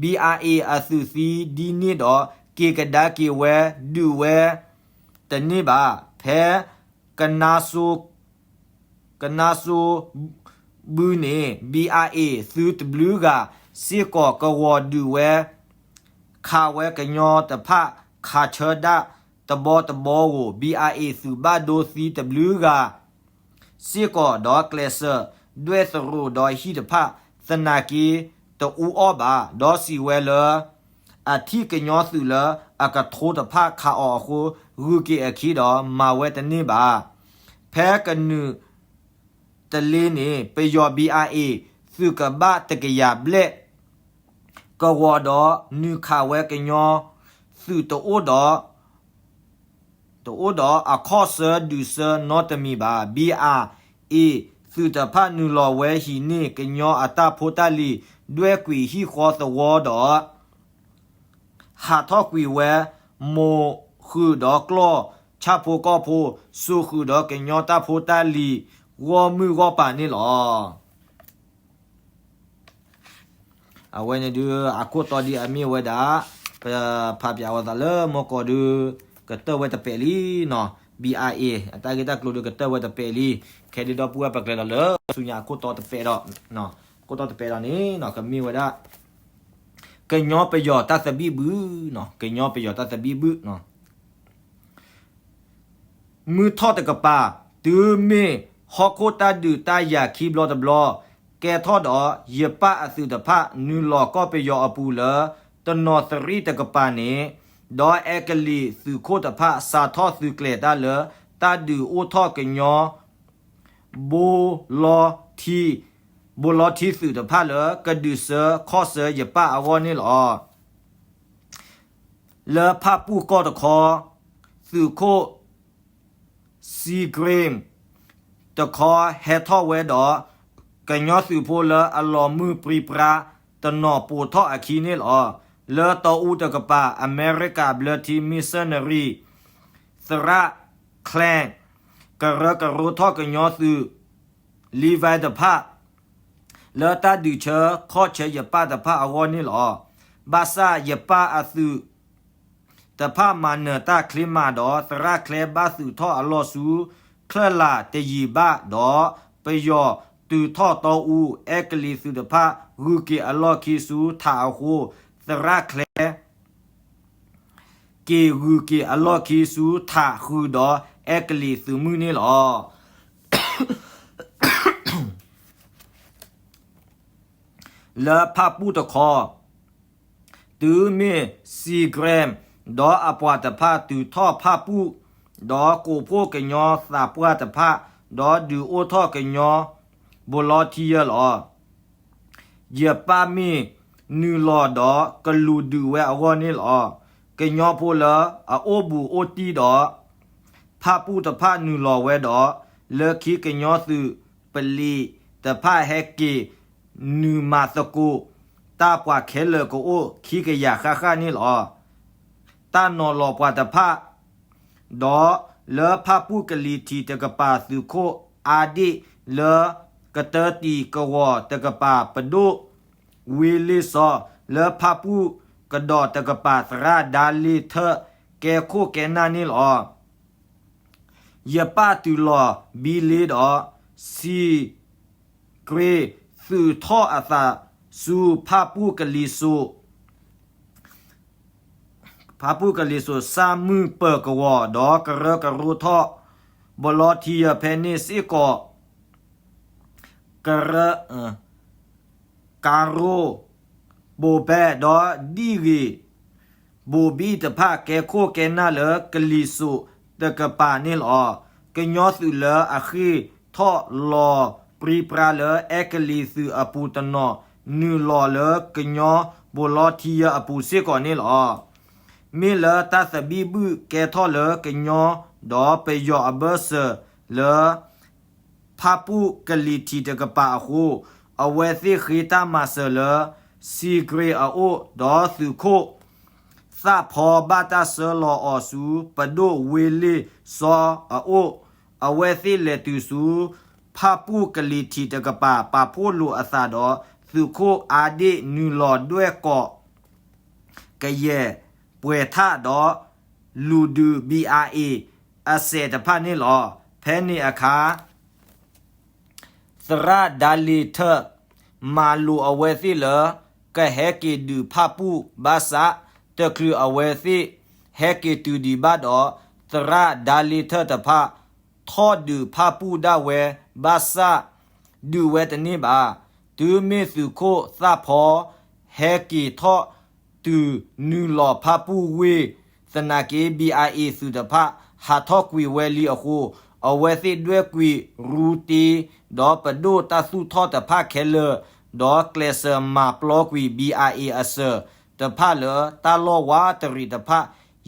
ဘံၣ်အါအ့ၣ် အသုးသံဒ်န့ၣ်ဒီး က့ၤကဒါက့ၤဝဲဒုးဝဲတန့ၢ်ဘၣ်. ဖဲကနါစိ ကနါစိဘုန့ၣ် ဘံၣ်အါအ့ၣ်သုးတဘျုးဂၤစ့ၢ်ကီးကဝီၤဒုးဝဲ ခးဝဲကညီတဖၣ်ခးဆၢဒၣ်တဘီတဘီဧိၤ ဘံၣ်အါအ့ၣ် သုးဘၣ်ဒိသံတဘျုးဂၤစ့ၢ်ကီး ဒီးကျဲးစၢးဒွဲၣ်သရိာ်ဒီးဟံၣ်တဖၣ် သနာ်က့တအူအီၣ်ဘၣ် ဒီးစံးဝဲလၢ အထံၣ်ကညီသုးလၢအကထိတဖၣ်ခးအီၤအဃိ ဂုၤက့ၤအခံဒီးမၤဝဲတန့ၢ်ဘၣ်. ဖဲကနုာ်တလ့န့ၣ် ပယီၤ ဘံၣ်အါအ့ၣ် သုးကဘၣ်တကယၤဘျဲၣ် ကဝီၤဒီးနုာ်ခးဝဲကညီသုးတအိၣ်ဒီး တအိၣ်ဒီးအခီၣ်ဆၢဒုးဆၢနီတမံၤဘၣ်. ဘံၣ်အၣ်အ့ၣ် သုးတဖၣ်နုာ်လီၤဝဲဟံးန့ၢ် ကညီအတၢ်ဖိတၢ်လံၤ ဒွဲၣ်ကွံာ်ဟံၣ်ဃီသဝီဒီး ဟးထီၣ်ကွံာ်ဝဲ မိၢ်ဃုာ်ဒီးကျီၢ်ဆၣ်ဖိကီၢ်ဖိ စိာ်ဃုာ်ဒီးကညီတၢ်ဖိတၢ်လံၤ ဂီၢ်မုၢ်ဂီၢ်ပၤန့ၣ်လီၤ. အဝဲန့ၣ်ဒုး အခိၣ်တီဒ်အမ့ၢ်ဝဲဒၣ် ပဖးပၠးဝဲသးလၢမီၢ်ကီးဒုး ကတၢၢ်ဝဲတပဲာ်လံနီၤ, ဘံၣ်အၣ်အ့ၣ် အတၢ်ဂ့ၢ်တၢ်ကျိၤဒုးကတၢၢ်ဝဲတပဲာ်လံ. ခဲဒုးဒီပုၢ်ဝဲၢ်ပကျဲၤလီၤလၢ ဆူညါအခိၣ်တီတပဲာ်ဒီး, အခိၣ်တီတပဲာ်ဒီးန့ၣ် ကမ့ၢ်ဝဲဒၣ် ကညီပယီၤတၢ်သဘံၣ်ဘုၣ်, ကညီပယီၤတၢ်သဘံၣ်ဘုၣ် မုၢ်ထီၣ်တကပၤ, တုၤမ့ၢ်ဟီၣ်ခိၣ်တၢ်ဒုးတၢ်ယၤခံဘျီတဘျီ ကဲထီၣ်ဒီး ယပၣ်အသုးတဖၣ် နုာ်လီၤကီၢ်ပယီၤအပူၤလၢ တနီၤသရံၣ်တကပၤန့ၣ်, ဒီးအဲကလံးသုးခိၣ်တဖၣ် စးထီၣ်သုးကျဲၤတၢ်လၢ တၢ်ဒုးအိၣ်ထီၣ်ကညီ ဘိလီထံ, ဘိလီထံသုးတဖၣ်လၢ ကဒုးဆၢခီၣ်ဆၢယပၣ်အဂီၢ်န့ၣ်လီၤ. လၢဖၣ်ပူၣ်ကီၢ်တခီ, သုးခိၣ် Seagrave တခီဟဲထီၣ်ဝဲဒီး ကညီသုးဖိလၢအလီၤမုၢ်ပြံပြါတနီၤပိာ်ထီၣ်အခံန့ၣ်လီၤ. လၢတီအူတကပၤ အမဲရကၤဘျၢထံ missionary သရၣ် Clank ကရၢကရိထီၣ်ကညီသုး Levi တဖၣ် လၢတၢ်ဒုးဆၢခီၣ်ဆၢယပၣ်တဖၣ်အဂီၢ်န့ၣ်လီၤ. ဘၣ်ဆၣ်ယပၣ်အသုးတဖၣ်မၤနၢၤတၢ်ချ့မးဒီး သရၣ် Clank ဘၣ်သုးထီၣ်အလီၢ်ဆူ ချၢၣ်လၢ်တယံာ်ဘၣ်ဒီး ပယီၤတုၤထီၣ်တီအူ အဲကလံးသုးတဖၣ် ဂုၤက့ၤအလီၢ်ခံဆူထးအဃိ သရၣ် Clank က့ၤဂုၤက့ၤအလီၢ်ခံဆူထးဃုာ်ဒီးအဲကလံးသုးမုၢ်န့ၣ်လီၤ. လၢဖၣ်ပူၣ်တခီ, တုၤမ့ၢ် Seagrave ဒီးအပှၤတဖၣ်တုၤထီၣ်ဖၣ်ပူၣ်, ဒီးကိးဖှိၣ်ကညီသးပှၢ်တဖၣ်, ဒီးဒုးအိၣ်ထီၣ်ကညီဘိလီထံယၢလီၤ. ယပၣ်မ့ၢ်နုာ်လီၤဒီးကလူးဒုးဝဲအဂီၢ်န့ၣ်လီၤ. ကညီဖိလၢအအိၣ်ဘူးအိၣ်တံၢ်ဒီး ဖၣ်ပူၣ်တဖၣ်နုာ်လီၤဝဲဒီး လၢခံကညီသုးပလံးတဖၣ်ဟဲက့ၤနုာ်မၤသကိး တၢ်ပှၤခဲလၢာ်ကအိၣ်ခံကယၤဃၣ်ဃၣ်န့ၣ်လီၤ. တၢ်နီၤလီၤပှၤတဖၣ် ဒီးလၢဖၣ်ပူၣ်ကလံၤထံးတကပၤသုးခိၣ်အါဒ့ၣ်လၢ ကတၢတံာ်ကဝီၤတကပၤပဒိၣ်ဝ့လ့ၣ်စီၤ လၢဖၣ်ပူၣ်ကဒီးတကပၤသရၣ်ဒါလ့ထၢၣ် ကဲခိၣ်ကဲနၢ်န့ၣ်လီၤ. ယပၣ်တုၤလီၤဘံလ့ဒီး စံး ကြ့ သုးထီၣ်အသးဆူဖၣ်ပူၣ်ကလံၤစိး ဖၣ်ပူၣ်ကလံၤစိး စၣ်မုၢ်ပၢၤကဝီၤ ဒီးကရၢကရိထီၣ် ဘိလီထံယၢဖဲန့ၣ်စ့ၢ်ကီး ကရၢ ကၤရိၣ် ဘိဘဲၣ် ဒီးဒံၣ်ဂ့ၤ ဘိဘံၣ်တဖၣ် ကဲခိၣ်ကဲနၢ်လၢကလံၤစိးတကပၤန့ၣ်လီၤ. ကညီသုးလၢအဃ့ၢ်ထီၣ်လီၤပြံပြါလၢအဲကလံၤသုးအပူၤတနီၤ နုာ်လီၤလၢကညီဘိလီထံယၢအပူၤစ့ၢ်ကီးန့ၣ်လီၤ. မ့ၢ်လၢတၢ်သဘံၣ်ဘုၣ်ကဲထီၣ်လၢကညီဒီးပယီၤအဘၢၣ်စၢၤလၢ ဖၣ်ပူၣ်ကလံၤထံးတကပၤအဃိ, အဝဲသ့ၣ်ဃ့တၢ်မၤစၢၤလၢ စံကြ့အအိၣ်, ဒီးသုးခိၣ်သၣ်ဖီဘၣ်တၢ်ဆှၢလီၤအီၤဆူ ပဒိၣ်ဝ့လ့ၣ်စီအအိၣ်, အဝဲသ့ၣ်လဲၤတုၤဆူ ဖၣ်ပူၣ်ကလံၤထံးတကပၤ ပာ်ဖှိၣ်လိာ်အသးဒီး သုးခိၣ်အါဒ့ၣ်နုာ်လီၤဒွဲၣ်ကိး ကယဲၢ်ပှဲၤထၣ်ဒီး လူၤဒုး ဘံၣ်အၣ်အ့ၣ် အစဲးတဖၣ်န့ၣ်လီၤ. ဖဲန့ၣ်အခါ သရၣ်ဒါလ့ထၢၣ် မၤလိာ်အဝဲသ့ၣ်လၢ ကဟဲက့ၤဒုးဖၣ်ပူၣ်ဘၣ်ဆၣ် တချုးအဝဲသ့ၣ်ဟဲက့ၤတုၤဒံးဘၣ်ဒီး သရၣ်ဒါလ့ထၢၣ်တဖၣ် ထီၣ်ဒုးဖၣ်ပူၣ်ဒၣ်ဝဲဘၣ်ဆၣ် ဒုးဝဲတန့ၢ်ဘၣ်. တုၤမ့ၢ်သုးခိၣ်သၣ်ဖီ ဟဲက့ၤထီၣ်တုၤနုာ်လီၤဖၣ်ပူၣ်ဝ့ၢ်သနာ်က့ ဘံၣ်အၣ်အ့ၣ်သုးတဖၣ် ဟးထီၣ်ကွံာ်ဝဲလံအဃိ, အဝဲသ့ၣ်ဒွဲၣ်ကွံာ်ရူတ့ ဒီးပဒိၣ်တၢ်သူၣ်ထီၣ်တဖၣ်ခဲလၢာ်, ဒီးကျဲးစၢးမၤပျီကွံာ် ဘံၣ်အၣ်အ့ၣ်အစၢၤတဖၣ်လၢတၢ်လီၢ်ဝးတရံးတဖၣ်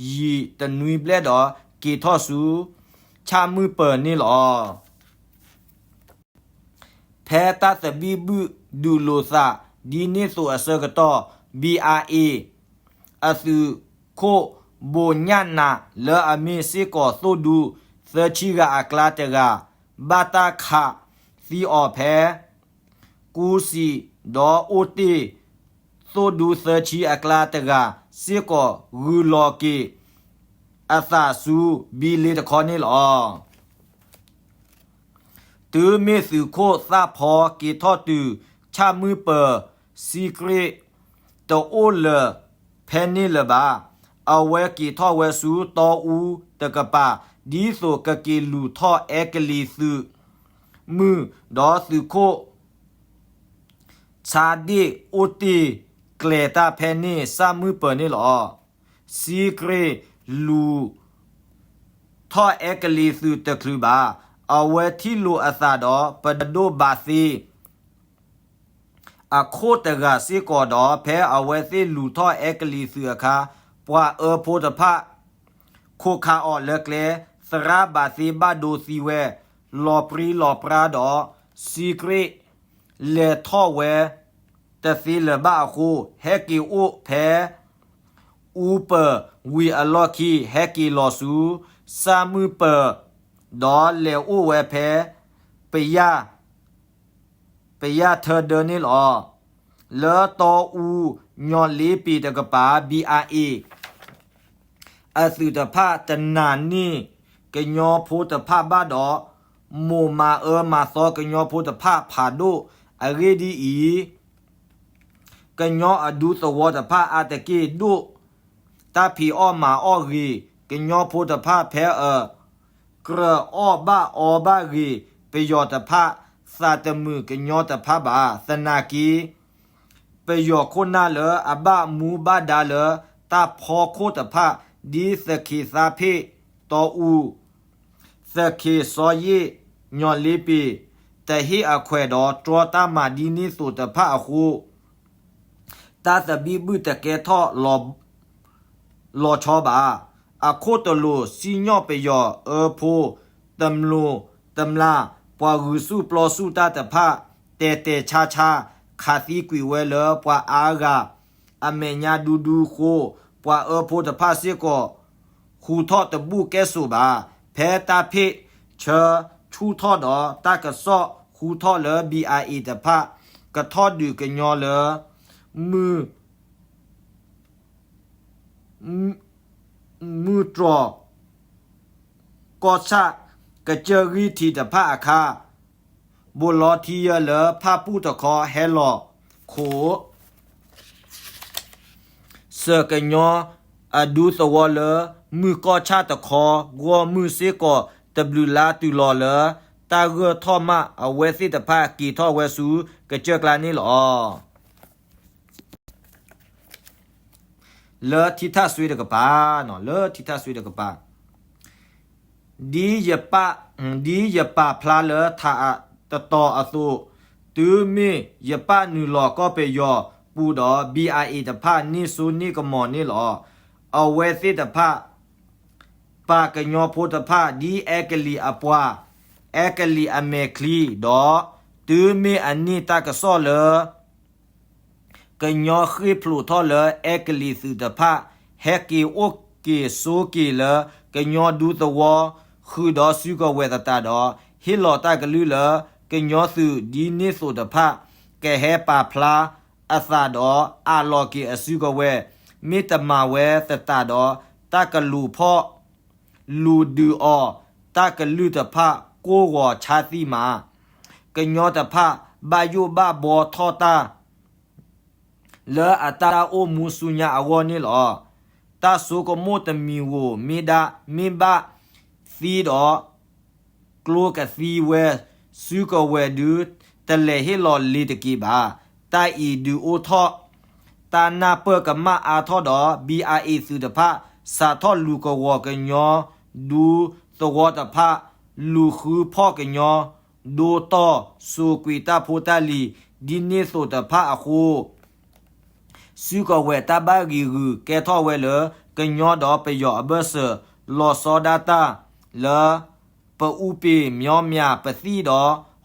ယံာ်တနွံဘျဲၣ်ဒီး က့ၤထီၣ်ဆူ ဆၣ်မုၢ်ပၢၤန့ၣ်လီၤ. ဖဲတၢ်သဘံၣ်ဘုၣ်ဒုးလိာ်သး ဒ်န့ၣ်သိးအဆၢကတီၢ် ဘံၣ်အါအ့ၣ် အသုးခိၣ်ဘိညၣ်နး လၢအမ့ၢ်စ့ၢ်ကီးသိၣ်ဒူသၢဆံဂၤအကျါတဂၤ ဘၣ်တၢ်ခးသံအီၤဖဲ ကူစံး ဒီးအိၣ်တ့ၢ် သိၣ်ဒူသၢဆံအကျါတဂၤ စ့ၢ်ကီးဂုၤလီၤက့ၤ အသးဆူဘံလ့တခီန့ၣ်လီၤ. တုၤမ့ၢ်သုးခိၣ်သၣ်ဖီက့ၤထီၣ်တုၤ ဆၣ်မုၢ်ပၢၤ စံကြ့ၣ် တအိၣ်လၢၤဖဲန့ၣ်လၢၤဘၣ်. အဝဲက့ၤထီၣ်ဝဲဆူတီအူတကပၤ ဒ်သိးကက့ၤလူၤထီၣ်အဲကလံးသုးမုၢ် ဒီးသုးခိၣ် ဆါဒ့ၣ်အိၣ်တ့ၢ်ကျဲၤတၢ်ဖဲန့ၣ် ဆၣ်မုၢ်ပၢၤန့ၣ်လီၤ. စံကြ့ၣ်လူၤထီၣ်အဲကလံးသုးတချုးဘၣ်. အဝဲထံၣ်လိာ်အသးဒီး ပဒိၣ်ဘးသ့ အခိၣ်တဂၤစ့ၢ်ကီးဒီး ဖဲအဝဲသ့ၣ်လူၤထီၣ်အဲကလံးသုးအခါ ပှၤအၢဖိတဖၣ် ခိးခးအီၤလၢကျဲ သရၣ်ဘးသ့ဘၣ်ဒိသံဝဲ လီၤပြံလီၤပြါဒီး စံကြ့ၣ် လဲၤထီၣ်ဝဲတသ့လၢၤဘၣ်အဃိ ဟဲက့ၤအိၣ်ဖဲ အူပၢၤဝံၤအလီၢ်ခံ ဟဲက့ၤလီၤဆူ စၣ်မုၢ်ပၢၤ ဒီးလဲၤအိၣ်ဝဲဖဲ ပယၢ် ပယၢ်ထၢဒၢန့ၣ်လီၤ. လၢတီအူညီလ့ပ့ၤတကပၤ ဘံၣ်အါအ့ၣ် အသုးတဖၣ်တနာ်န့ၢ်ကညီဖိတဖၣ်ဘၣ်ဒီး မိၢ်မၤအၢမၤသီကညီဖိတဖၣ်ဖးဒိၣ်. အဂ့ၢ်ဒ်အံၤ ကညီအဒူသဝီတဖၣ်အါတက့ၢ်ဒိၣ် တၢ်ဖံးအီၣ်မၤအီၣ်ဂ့ၤ ကညီဖိတဖၣ်ဖဲအ ကြၢးအီၣ်ဘၣ်အီဘၣ်ဂ့ၤ ပယီၤတဖၣ် သးတမုာ်ကညီတဖၣ်ဘၣ်. သနာ်က့ ပယီၤခိၣ်နၢ်လၢအဘၣ်မူဘၣ်ဒါလၢ တၢ်ဖီခိၣ်တဖၣ် ဒ်သခ့သးဖ့ၣ် တီအူ သခ့စီယ့ၣ် ညီလ့ပ့ၤ တဟ့ၣ်အခွဲးဒီးတြီတၢ်မၤဒ်န့ၣ်သိးတဖၣ်အဃိ တၢ်သဘံၣ်ဘုၣ်တကဲထီၣ်လီၤဆီဘၣ်. အခိၣ်တလိာ်စံၣ်ညီၣ်ပယီၤအၢဖိ တမျိာ်တမျာ် ပှၤဂုာ်ဆူၣ်ပျီဆူၣ်တၢ်တဖၣ် တဲာ်တဲာ်ဆါဆါ ခးသံကွံာ်ဝဲလၢပှၤအါဂၤ အမဲာ်ညါဒူဒူအဃိ ပှၤအၢဖိတဖၣ်စ့ၢ်ကီး ဟူထီၣ်တဘူၣ်ကဲၣ်ဆိးဘၣ်. ဖဲတၢ်ဖ့ၣ်ဆၢဆူၣ်ထီၣ်ဒီး တၢ်ကစီၣ်ဟူထီၣ်လၢ ဘံၣ်အါအ့ၣ် တဖၣ် ကထီၣ်ဒုးကညီလၢ မုၢ် မုၢ်တြီၤ ကီၢ်ဆၣ် ကစၢၢ်ဂံၢ်ထံးတဖၣ်အခါ ဘိးလီထံယၢၢ်လၢဖၣ်ပူၣ်တခီဟဲလီၤခိး စၢၤကညီအဒူသဝီလၢ မုၢ်ကီၢ်ဆၣ်တခီ ဂီၢ်မုၢ်စ့ၢ်ကီး တဘျုးလါတုၤလီၤလၢ တၢ်ဂၢၢ်ထီၣ်မး အဝဲသ့ၣ်တဖၣ်က့ၤထီၣ်ဝဲဆူ ကစၢၢ်ကျါန့ၣ်လီၤ. လၢထံထၣ်စွ့တကပၤ, လၢထံထၣ်စွ့တကပၤ, ဒ်ယပာ်, ဒ်ယပာ်ဖျါလၢထးတတီၤအသိး, တုၤမ့ၢ်ယပာ်နုာ်လီၤကီၢ်ပယီၤပူၤဒီး ဘံၣ်အါအ့ၣ် တဖၣ်န့ၢ်စိန့ၢ်ကမီၤန့ၣ်လီၤ. အဝဲသ့ၣ်တဖၣ် ပာ်ကညီဖိတဖၣ် ဒ်အဲကလံးအပှၤ, အဲကလံးအမဲာ်ချံဒီး တုၤမ့ၢ်အန့ၢ်တၢ်ကစီၣ်လၢ ကညီဃ့ၢ်ဖျိးထီၣ်လၢအဲကလံးသုးတဖၣ် ဟဲက့ၤအိၣ်က့ၤဆိးက့ၤလၢ ကညီဒူသဝီ ဃုာ်ဒီးစုကဝဲၤသတးဒီး ဟ့ၣ်လီၤတၢ်ကလုၢ်လၢ ကညီသုးဒ်န့ၣ်သိးတဖၣ် ကဟဲပာ်ဖျါအသးဒီး အးလီၤက့ၤအစုကဝဲၤ, မ့ၢ်တမၤဝဲသတးဒီး တၢ်ကလူၤဖီၣ် လူၤဒုးအီၤ တၢ်ကလုၢ်တဖၣ်ကိၢ်ဂီၤဆါသံမး, ကညီတဖၣ် ဘၣ်ယိၣ်ဘၣ်ဘှီထီၣ်တၢ် လၢအတၢ်အိၣ်မူဆူညါအဂီၢ်န့ၣ်လီၤ. တၢ်ဆိကမိၣ်တမံၤဧိၤမ့ၢ်ဒၣ် မ့ၢ်ဘၣ်သံဒီး ကျိကသံဝဲ စုကဝဲၤဒုး တလဲၤဟ့ၣ်လီၤလ့ၤတက့ၢ်ဘၣ်. တၢ်အံၤဒုးအိၣ်ထီၣ် တၢ်နၢ်ပၢၢ်ကမၣ်အါထီၣ်ဒီး ဘံၣ်အါအ့ၣ် သုးတဖၣ် စးထီၣ်လူၤကဝီၤကညီ ဒူသဝီတဖၣ် လူၤဃုဖီၣ်ကညီ ဒိတီၢ် စိာ်ကွံာ်တၢ်ဖိတၢ်လံၤ ဒ်န့ၣ်သိးတဖၣ်အဃိ စုကဝဲၤတၢ်ဘၣ်ဂံၤဂုာ်ကဲထီၣ်ဝဲလၢ ကညီဒီးပယီၤအဘၢၣ်စၢၤ လီၤဆီဒၣ်တၢ်လၢ ပအူပ့ၤမၠီမၠးပသံၣ်ဒီး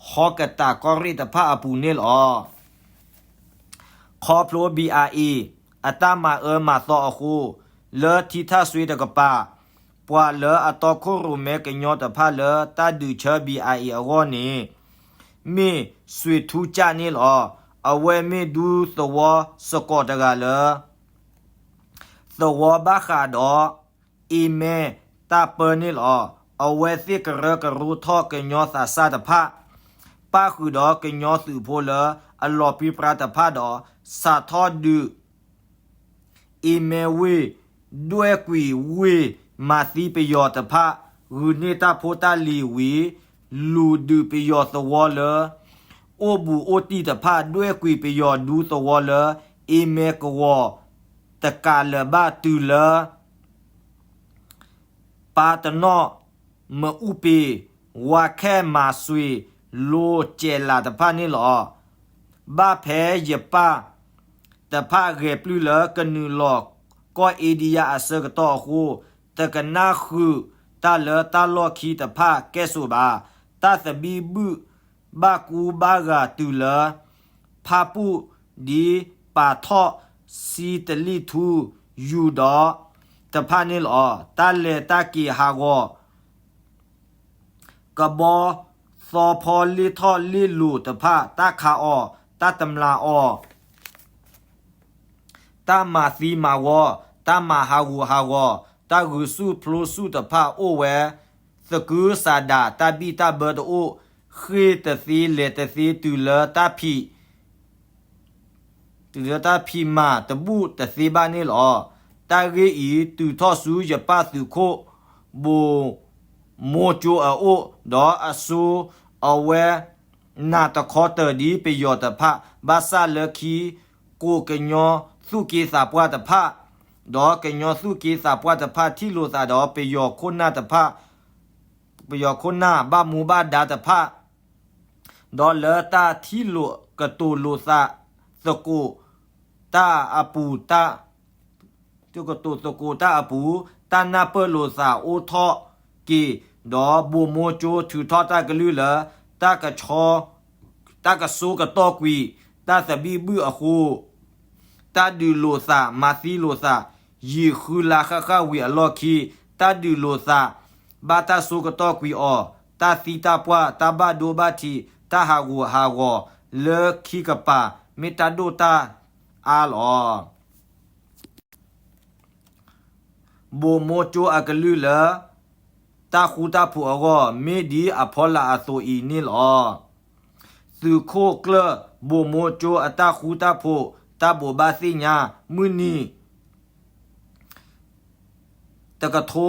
ဟီကတးကီၢ်ရ့ၣ်တဖၣ်အပူၤန့ၣ်လီၤ. ခီဖျိ ဘံၣ်အၣ်အ့ၣ် အတၢ်မၤအၢမၤသီအဃိ, လၢထံထၣ်စွ့တကပၤ, ပှၤလၢအတီခိၣ်ရိၣ်မဲကညီတဖၣ်လၢတၢ်ဒုးဆၢ ဘံၣ်အၣ်အ့ၣ် အဂီၢ်န့ၣ် မ့ၢ်စွ့ၤထူကၠၣ်န့ၣ်လီၤ. အဝဲမ့ၢ်ဒူသဝီစ့ၢ်ကီးတဂၤလၢ သဝီဘၣ်ဃးဒီး အ့မဲတၢ်ပၢန့ၣ်လီၤ. အဝဲသ့ၣ်ကရၢကရိထီၣ်ကညီသးစၢ်တဖၣ်, ပၣ်ဃုာ်ဒီးကညီသုးဖိလၢအလီၤပြံပြါတဖၣ်ဒီး စးထီၣ်ဒုး အ့မဲဝ့ၢ်, ဒွဲၣ်ကွံာ်ဝ့ၢ်, မၤသံပယီၤတဖၣ်, ဂုာ်န့ၢ်တၢ်ဖိတၢ်လံၤဝံၤ လူၤဒုးပယီၤသဝီလၢ အိၣ်ဘူးအိၣ်တံၢ်တဖၣ်, ဒွဲၣ်ကွံာ်ပယီၤဒူသဝီလၢ အ့မဲကဝီၤတကးလၢၤဘၣ်တုၤလၢ ပၢ်တနီၣ်, မအူပ့ၤ, ဝါခဲမၤစွ့ၤ လိၤစဲးလးတဖၣ်န့ၣ်လီၤ. ဘၣ်ဖဲယပၢ်တဖၣ်ဂဲၤပျုၢ်လၢကနုာ်လီၤကီၢ်အ့ဒံယါအဆၢကတီၢ်အဃိ, တကနၣ်ဃုာ်တၢ်လၢတၢ်လီၢ်ခံတဖၣ်ကဲၣ်ဆိးဘၣ်. တၢ်သဘံၣ်ဘုၣ်ဘၣ်ကူဘၣ်ဂာ်တုၤလၢ ဖၣ်ပူၣ်ဒ်ပာ်ထီၣ် စံတလံၣ်ထူ ယူၤဒီးတဖၣ်န့ၣ်လီၤ. တၢ်လဲၤတၢ်က့ၤဟးဂီၤ ကဘီသီဖီလ့ၣ်ထီၣ်လ့ၣ်လိၤတဖၣ်, တၢ်ခးအီၤ, တၢ်တမျာ်အီၤ, တၢ်မၤသံမၤဝီ, တၢ်မၤဟးဂူာ်ဟးဂီၤ, တၢ်ဂုာ်ဆူၣ်ဖျိဆူၣ်တဖၣ်အိၣ်ဝဲ, သကုၤဆးဒး တၢ်ဘံၣ်တၢ်ဘၢတအိၣ်, ဃ့ၢ်တသ့လဲၤတသ့ တုၤလၢတၢ်ဖံး တုၤလၢတၢ်ဖံးမၤတဘူၣ်တသ့ဘၣ်န့ၣ်လီၤ. တၢ်ဂ့ၢ်အံၤ တုၤထီၣ်ဆူယပၢ်သုးခိၣ် ဘိၣ်မိၢ်ကၠိအအိၣ်, ဒီးအစိအဝဲ နးတခီတၢၤဒ်ပယီၤတဖၣ်, ဘၣ်ဆၣ်လၢခံ ကိးကညီသူၣ်က့သးပှၢ်တဖၣ်, ဒီးကညီသူၣ်က့သးပှၢ်တဖၣ်ထံၣ်လိာ်သးဒီးပယီၤခိၣ်နၢ်တဖၣ်, ပယီၤခိၣ်နၢ်ဘၣ်မူဘၣ်ဒါတဖၣ် ဒီးလၢတၢ်ထံၣ်လိာ်ကတိၤလိာ်သးသကိးတၢ်အပူၤ, တၢ် ကတိၤသကိးတၢ်အပူၤ, တၢ်နၢ်ပၢၢ်လိာ်သးအိၣ်ထီၣ်က့ၤ, ဒီးဘိၣ်မိၢ်ကၠိထုးထီၣ်တၢ်ကလုၢ်လၢ တၢ်ကဆိ, တၢ်ကဆိကတီၢ်ကွံာ် တၢ်သဘံၣ်ဘုၣ်အဃိ, တၢ်ဒုးလိာ်သး မၤသံလိာ်သး, ယံာ်ဃုလါဃၣ်ဃၣ်ဝံၤအလီၢ်ခံ, တၢ်ဒုးလိာ်သး ဘၣ်တၢ်ဆိကတီၢ်ကွံာ်အီၤ, တၢ်သံတၢ်ပှၢ် တၢ်ဘၣ်ဒိဘၣ်ထံး တၢ်ဟးဂူာ်ဟးဂီၤ လၢခံကပၤ မ့ၢ်တၢ်ဒိၣ်တၢ်အါလီၤ. ဘိၣ်မိၢ်ကၠိအကလုၢ်လၢ တၢ်ဃူတၢ်ဖိးအဂီၢ် မ့ၢ်ဒ်အဖီလာ်အသိးအံၤန့ၣ်လီၤ. သုးခိၣ်ကျၢၢ်ဘိၣ်မိၢ်ကၠိအတၢ်ဃူတၢ်ဖိး တၢ်ဘိးဘၣ်သ့ၣ်ညါ မုၢ်နံၤ တကထိ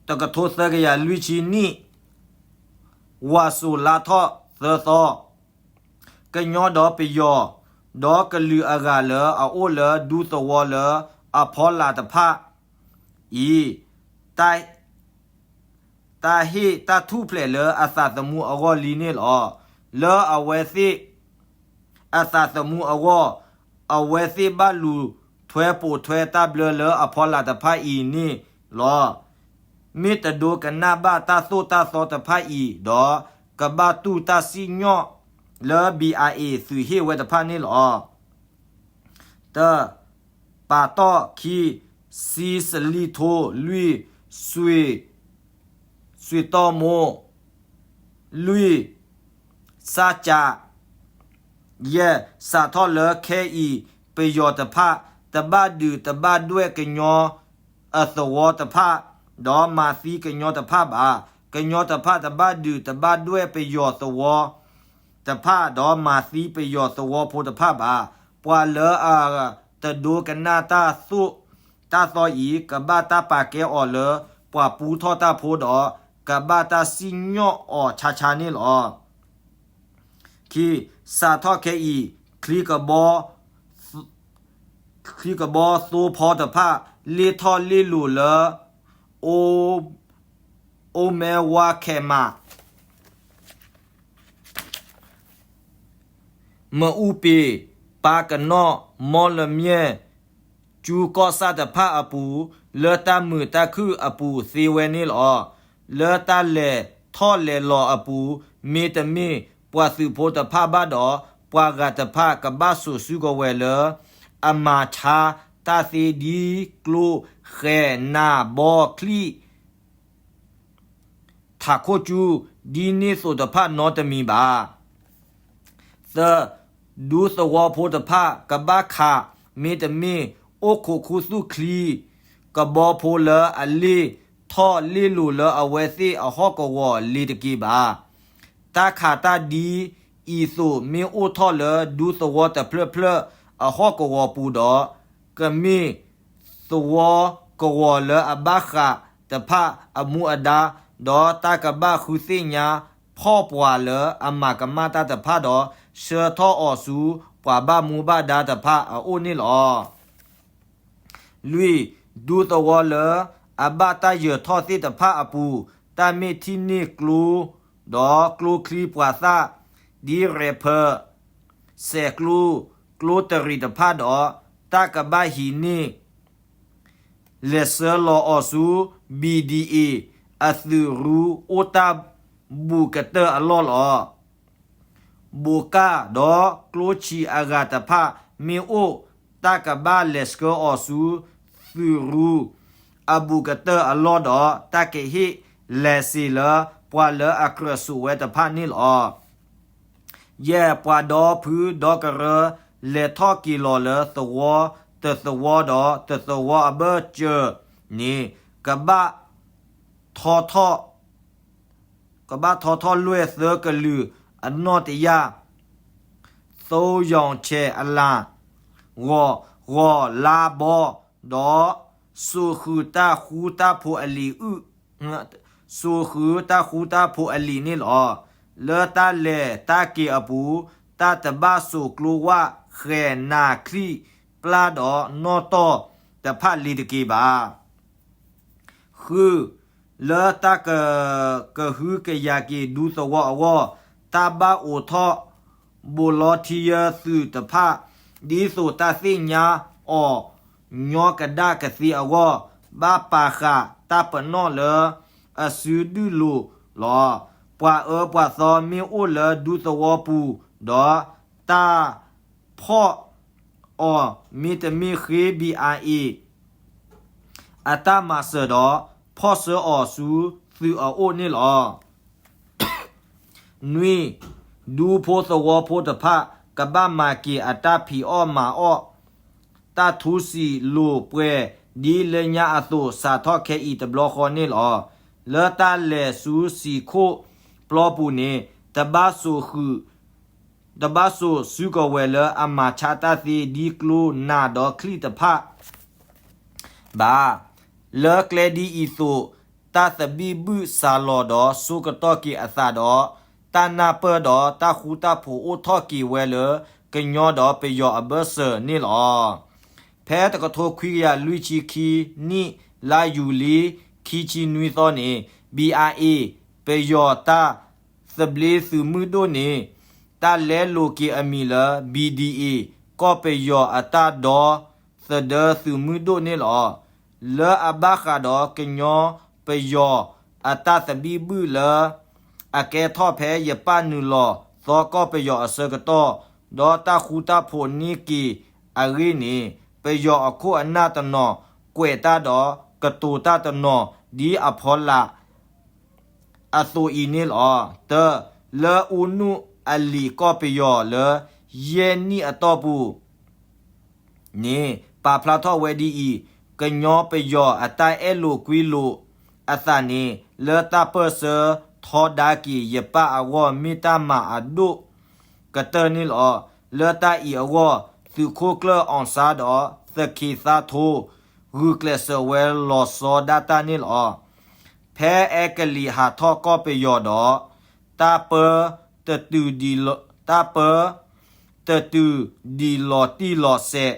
တကထိသၢကယၤလွံၢ်ဆံနံၣ် ဝါစိၤလါထီၣ်သၢသီ, ကညီဒီးပယီၤ ဒီးကလုာ်အဂၤလၢအအိၣ်လၢဒူသဝီလၢအဖီလာ်တဖၣ်အံၤ တၢ်ဟ့ၣ်တၢ်ထူၣ်ဖျဲးလၢအသးသမူအဂီၢ်လံန့ၣ်လီၤ. လၢအဝဲသ့ၣ်အသးသမူအဂီၢ်, အဝဲသ့ၣ်ဘၣ်လူၤထွဲပိာ်ထွဲတၢ်ဘျၢလၢအဖီလာ်တဖၣ်အံၤန့ၣ်လီၤ. မ့ၢ်တဒိကနၣ်ဘၣ်တၢ်သိၣ်တၢ်သီတဖၣ်အံၤဒီး, ကဘၣ်တူၢ်တၢ်စံၣ်ညီၣ်လၢ ဘံၣ်အၣ်အ့ၣ် သုးဟ့ၣ်ဝဲတဖၣ်န့ၣ်လီၤ. တၢ် ပာ်တီၢ်ခံ, စံစလံထိ လွံၢ်, စွ့ၤ, စွ့ၤတီၢ်မိၢ်, လွံၢ်, စၢ်ကၠး, ယဲၢ်, စးထီၣ်လၢခဲအံၤ ပယီၤတဖၣ် တဘၣ်ဒုးတဘၣ်ဒွဲၣ်ကညီအသဝီတဖၣ်, ဒီးမၤသံကညီတဖၣ်ဘၣ်. ကညီတဖၣ်တဘၣ်ဒုးတဘၣ်ဒွဲၣ်ပယီၤသဝီ တဖၣ်, ဒီးမၤသံပယီၤသဝီဖိတဖၣ်ဘၣ်. ပှၤလၢအတဒိကနၣ်တၢ်သိၣ်တၢ်သီအံၤ ကဘၣ်တၢ်ပာ်ကဲအီၤလၢပှၤပူထီၣ်တၢ်ဖိဒီး ကဘၣ်တၢ်စံၣ်ညီၣ်အီၤဆါဆါန့ၣ်လီၤ. ခံ, စးထီၣ်ခဲအံၤ ချံကဘီ ချံကဘီသိဖီတဖၣ် လ့ၣ်ထီၣ်လ့ၣ်လိၤလၢ အိ အိမဲဝါခဲမး မအူပ့ၤ, ပၢ်ကနီၣ်, မီလမၠဲၣ်, ကၠူကီၢ်ဆၣ်တဖၣ်အပူၤ လၢတၢ်မုာ်တၢ်ခုၣ်အပူၤသ့ဝဲန့ၣ်လီၤ. လၢတၢ်လဲၤထီၣ်လဲၤလီၤအပူၤ မ့တမ့ၢ်ပှၤသုးဖိတဖၣ်ဘၣ်ဒီး ပှၤဂၤတဖၣ်ကဘၣ်စိာ်စုကဝဲၤလၢ အမၤဆါတၢ်သ့ဒ်ကျိ, ဃဲၤ, နး, ဘီ, ချံၣ် ထးခိၣ်ကၠူ, ဒ်န့ၣ်သိးတဖၣ်နီတမံၤဘၣ်. သၢ, ဒူသဝီဖိတဖၣ်ကဘၣ်ခး မ့တမ့ၢ်အိၣ်ခိးခူသူၣ်ချံ ကဘီဖိလၢအလ့ၣ်ထီၣ်လ့ၣ်လီၤလၢအဝဲသ့ၣ်အဟီၣ်ကဝီၤလ့ၤတက့ၢ်ဘၣ်. တၢ်ခးတၢ်ဒ်အံၤသိးမ့ၢ်အိၣ်ထီၣ်လၢဒူသဝီတဖျၢၣ်ဖျၢၣ်အဟီၣ်ကဝီၤပူၤဒီး ကမ့ၢ်သဝီကဝီၤလၢအဘၣ်ဃးတဖၣ်အမူအဒါ, ဒီးတၢ်ကဘၣ်ဃုသ့ၣ်ညါဖီၣ်ပှၤလၢအမၤကမၣ်တၢ်တဖၣ်ဒီး ဆှၢထီၣ်အီၤဆူပှၤဘၣ်မူဘၣ်ဒါတဖၣ်အအိၣ်န့ၣ်လီၤ. လွံၢ်, ဒူသဝီလၢအဘၣ်တၢ်ယၢၤထီၣ်သ့ၣ်တဖၣ်အပူၤ, တၢ်မ့ၢ်ထံၣ်န့ၢ်ကျိ ဒီးကျိချံပှၤသၣ်, ဒ်ရဲၣ်ဖၢၣ်, စဲးကျိ, ကျိတရံးတဖၣ်ဒီး တၢ်ကဘၣ်ဟံးန့ၢ် လဲၤဆှၢလီၤအီၤဆူ ဘံၣ်ဒံၣ်အ့ၣ် အသုးရူအိၣ်တၢ်ဘူးကတၢၢ်အလီၢ်လီၤ. ဘိးကၢ်ဒီးကျိဆံးအဂၤတဖၣ်မ့ၢ်အိၣ် တၢ်ကဘၣ်လဲၤဆှၢအီၤဆူ သုးရူအဘူးကတၢၢ်အလီၢ်ဒီး တၢ်ကဟ့ၣ် license လၢပှၤလၢအကြၢးစိာ်ဝဲတဖၣ်န့ၣ်လီၤ. ယဲၢ်, ပှၤဒီဖုဒီကရၢ လဲၤထီၣ်က့ၤလီၤလၢသဝီတသဝီဒီးတသဝီအဘၢၣ်စၢၤန့ၣ် ကဘၣ်ထီထီၣ် ကဘၣ်ထီထီၣ်လွဲၢ်သၢကလုာ်အနီၣ်တယၢ် သိယီၤဆဲးအလၣ် ဂီၤ ဂီၤလါဘီ ဒီး စိာ်ဃုာ်တၢ်ဃူတၢ်ဖိးအလံာ်အုၣ် စိာ်ဃုာ်တၢ်ဃူတၢ်ဖိးအလံာ်န့ၣ်လီၤ. လၢတၢ်လဲၤတၢ်က့ၤအပူၤ တၢ်တဘၣ်စိာ်ကျိဝၣ် ဃဲၤ နး ချံၣ် ပျၢ်ဒီးနီၣ်တီၢ်တဖၣ်လ့ၤတက့ၢ်ဘၣ်. ဃု, လၢတၢ်ကကဟုကယာ်က့ၤဒူသဝီအဂီၢ် တၢ်ဘၣ်အိးထီၣ် volunteer သုးတဖၣ် ဒ်သိးတၢ်သ့ၣ်ညါအီၤညီကဒၣ်ကသ့အဂီၢ် ဘၣ်ပာ်ဃာ်တၢ်ပနီၣ်လၢအစုဒုၣ်လိာ်လီၤ. ပှၤအၢပှၤသီမ့ၢ်အိၣ်လၢဒူသဝီပူၤဒီး တၢ်ဖီၣ်အီၤ မ့တမ့ၢ်ဃ့ ဘံၣ်အါအ့ၣ် အတၢ်မၤစၢၤဒီး ဖီၣ်ဆှၢအီၤဆူသုးအအိၣ်န့ၣ်လီၤ. နွံ, ဒူဖိသဝီဖိတဖၣ် ကဘၣ်မၤက့ၤအတၢ်ဖံးအီၣ်မၤအီၣ် တၢ်ထူစံာ်လိာ်ပှဲၤ ဒ်လၢညါအသိး စးထီၣ်ခဲအံၤတဘျီဃီန့ၣ်လီၤ. လၢတၢ်လဲၤဆူစံာ်ခိၣ်ပျီပူၤန့ၣ် တဘၣ်စိာ်ဃုာ် တဘၣ်စိာ်စုကဝဲၤလၢအမၤဆါတၢ်သ့ ဒ်ကျိ နး ဒီးချံၣ်တဖၣ်ဘၣ်. လၢကျဲဒ်အံၤသိး တၢ်သဘံၣ်ဘုၣ်စၢ်လီၤဒီးစိကတီၢ်က့ၤအသးဒီး တၢ်နၢ်ပၢၢ်ဒီးတၢ်ဃူတၢ်ဖိးအိၣ်ထီၣ်က့ၤဝဲလၢ ကညီဒီးပယီၤအဘၢၣ်စၢၤန့ၣ်လီၤ. ဖဲတကထိခွံကယၤလွံၢ်ဆံခံနံၣ် လါယူၤလံ ခံဆံနွံသီန့ၣ် ဘံၣ်အါအ့ၣ် ပယီၤတၢ်သဘျ့သုးမုၢ်ဒိၣ်န့ၣ် တၢ်လဲလိာ်က့ၤအမံၤလၢ ဘံၣ်ဒံၣ်အ့ၣ် ကီၢ်ပယီၤအတၢ်ဒီသဒၢသုးမုၢ်ဒိၣ်န့ၣ်လီၤ. လၢအဘၣ်ဃးဒီးကညီပယီၤအတၢ်သဘံၣ်ဘုၣ်လၢ အကဲထီၣ်ဖဲယပၣ်နုာ်လီၤသီကီၢ်ပယီၤအဆၢကတီၢ် ဒီးတၢ်ဃူတၢ်ဖိးန့ၢ်က့ၤအဂ့ၢ်န့ၣ် ပယီၤအခိၣ်အနၢ်တနီၤ ကွဲးတၢ်ဒီးကတိၤတၢ်တနီၤ ဒ်အဖီလာ်အသိးအံၤန့ၣ်လီၤ. တၢ, လၢအူနုအလံာ်ကီၢ်ပယီၤလၢယဲၢ်နံၣ်အတီၢ်ပူၤ န့ၣ် ပာ်ဖျါထီၣ်ဝဲဒ်အံၤ, ကညီပယီၤအတၢ်အဲၣ်လိာ်ကွံလိာ်အသးန့ၣ် လၢတၢ်ပၢၢ်ဆၢထီဒါက့ၤယပၣ်အဂီၢ် မ့ၢ်တၢ်မၤအဒိၣ်ကတၢၢ်န့ၣ်လီၤ. လၢတၢ်အံၤအဂီၢ် သုးခိၣ်ကျၢၢ်အီၣ်စါဒီးသခ့သးထိ ဂုာ်ကျဲးစၢးဝဲလီၤဆီဒၣ်တၢ်န့ၣ်လီၤ. ဖဲအဲကလံးဟးထီၣ်ကီၢ်ပယီၤဒီး တၢ်ပၢ တတုၤဒံးလီၤ တၢ်ပၢ တတုၤဒံးလီၤတံၢ်လီၤဆဲး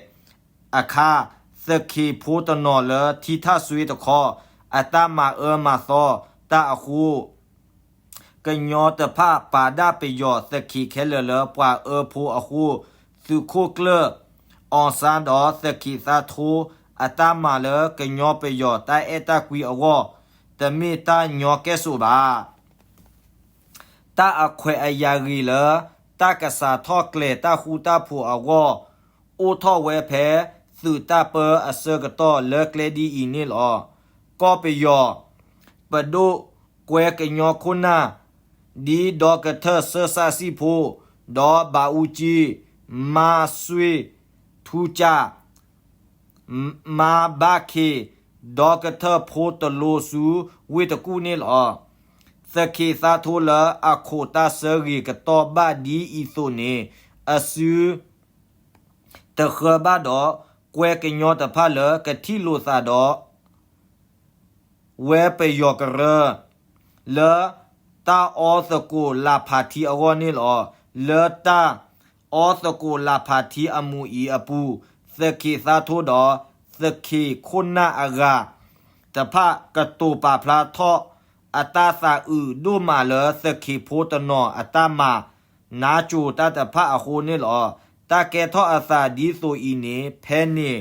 အခါ, သခ့ဖိတနီၤလၢထံထၣ်စွ့တခီ အတၢ်မၤအၢမၤသီတၢ်အဃိ, ကညီတဖၣ်ပာ်ဒၣ်ပယီၤသခ့ခဲလၢာ်လၢပှၤအၢဖိအဃိ, သုးခိၣ်ကျၢၢ်အီၣ်စါဒီးသခ့သးထိ အတၢ်မၤလၢကညီပယီၤတၢ်အဲၣ်တၢ်ကွံအဂီၢ် တမ့ၢ်တၢ်ညီကဲၣ်ဆိးဘၣ်. တၢ်အခွဲးအယာ်ဂ့ၤလၢ တၢ်ကစးထီၣ်ကျဲၤတၢ်ဃူတၢ်ဖိးအဂီၢ် အိၣ်ထီၣ်ဝဲဖဲ သုးတၢ်ပၢအဆၢကတီၢ်လၢကျဲဒ်အံၤန့ၣ်လီၤ. ကီၢ်ပယီၤ ပဒိၣ်ကွဲကညီခိၣ်နၢ် ဒ်ဒီကထၢၣ်စၢစၣ်စံၣ်ဖိ ဒီးဘးအူကၠံ မါစွ့ၣ်ထူကၠၣ် မါဘၣ်ခ့ၣ် ဒီကထၢၣ်ဖိတလိဆူဝ့ၢ်တကူၣ်န့ၣ်လီၤ. သခ့ၣ်သးထိလၢအခိၣ်တၢ်ဆၢဂ့ၤကတီၢ်ဘၣ်ဒ်အံၤအသိးန့ၣ် အစု တဃၢဘၣ်ဒီး ကွဲကညီတဖၣ်လၢကထံၣ်လိာ်သးဒီး ဝဲပယီၤကရၢ လၢတၢ်အီသကိးလၢ်ဖးထံအဂီၢ်န့ၣ်လီၤ. လၢတၢ်အီသကိးလၢ်ဖးထံအမူးအံၤအပူၤ သခ့ၣ်သးထိဒီး သခ့ၣ်ခိၣ်နၢ်အဂၤတဖၣ် ကတိၤပာ်ဖျါထီၣ်အတၢ်သးအုးဒိၣ်မးလၢ သခ့ၣ်ဖိတနီၤအတၢ်မၤ နါစိၤတၢ်တဖၣ်အဃိန့ၣ်လီၤ. တၢ်ကဲထီၣ်အသးဒ်သိးအံၤန့ၣ် ဖဲန့ၣ်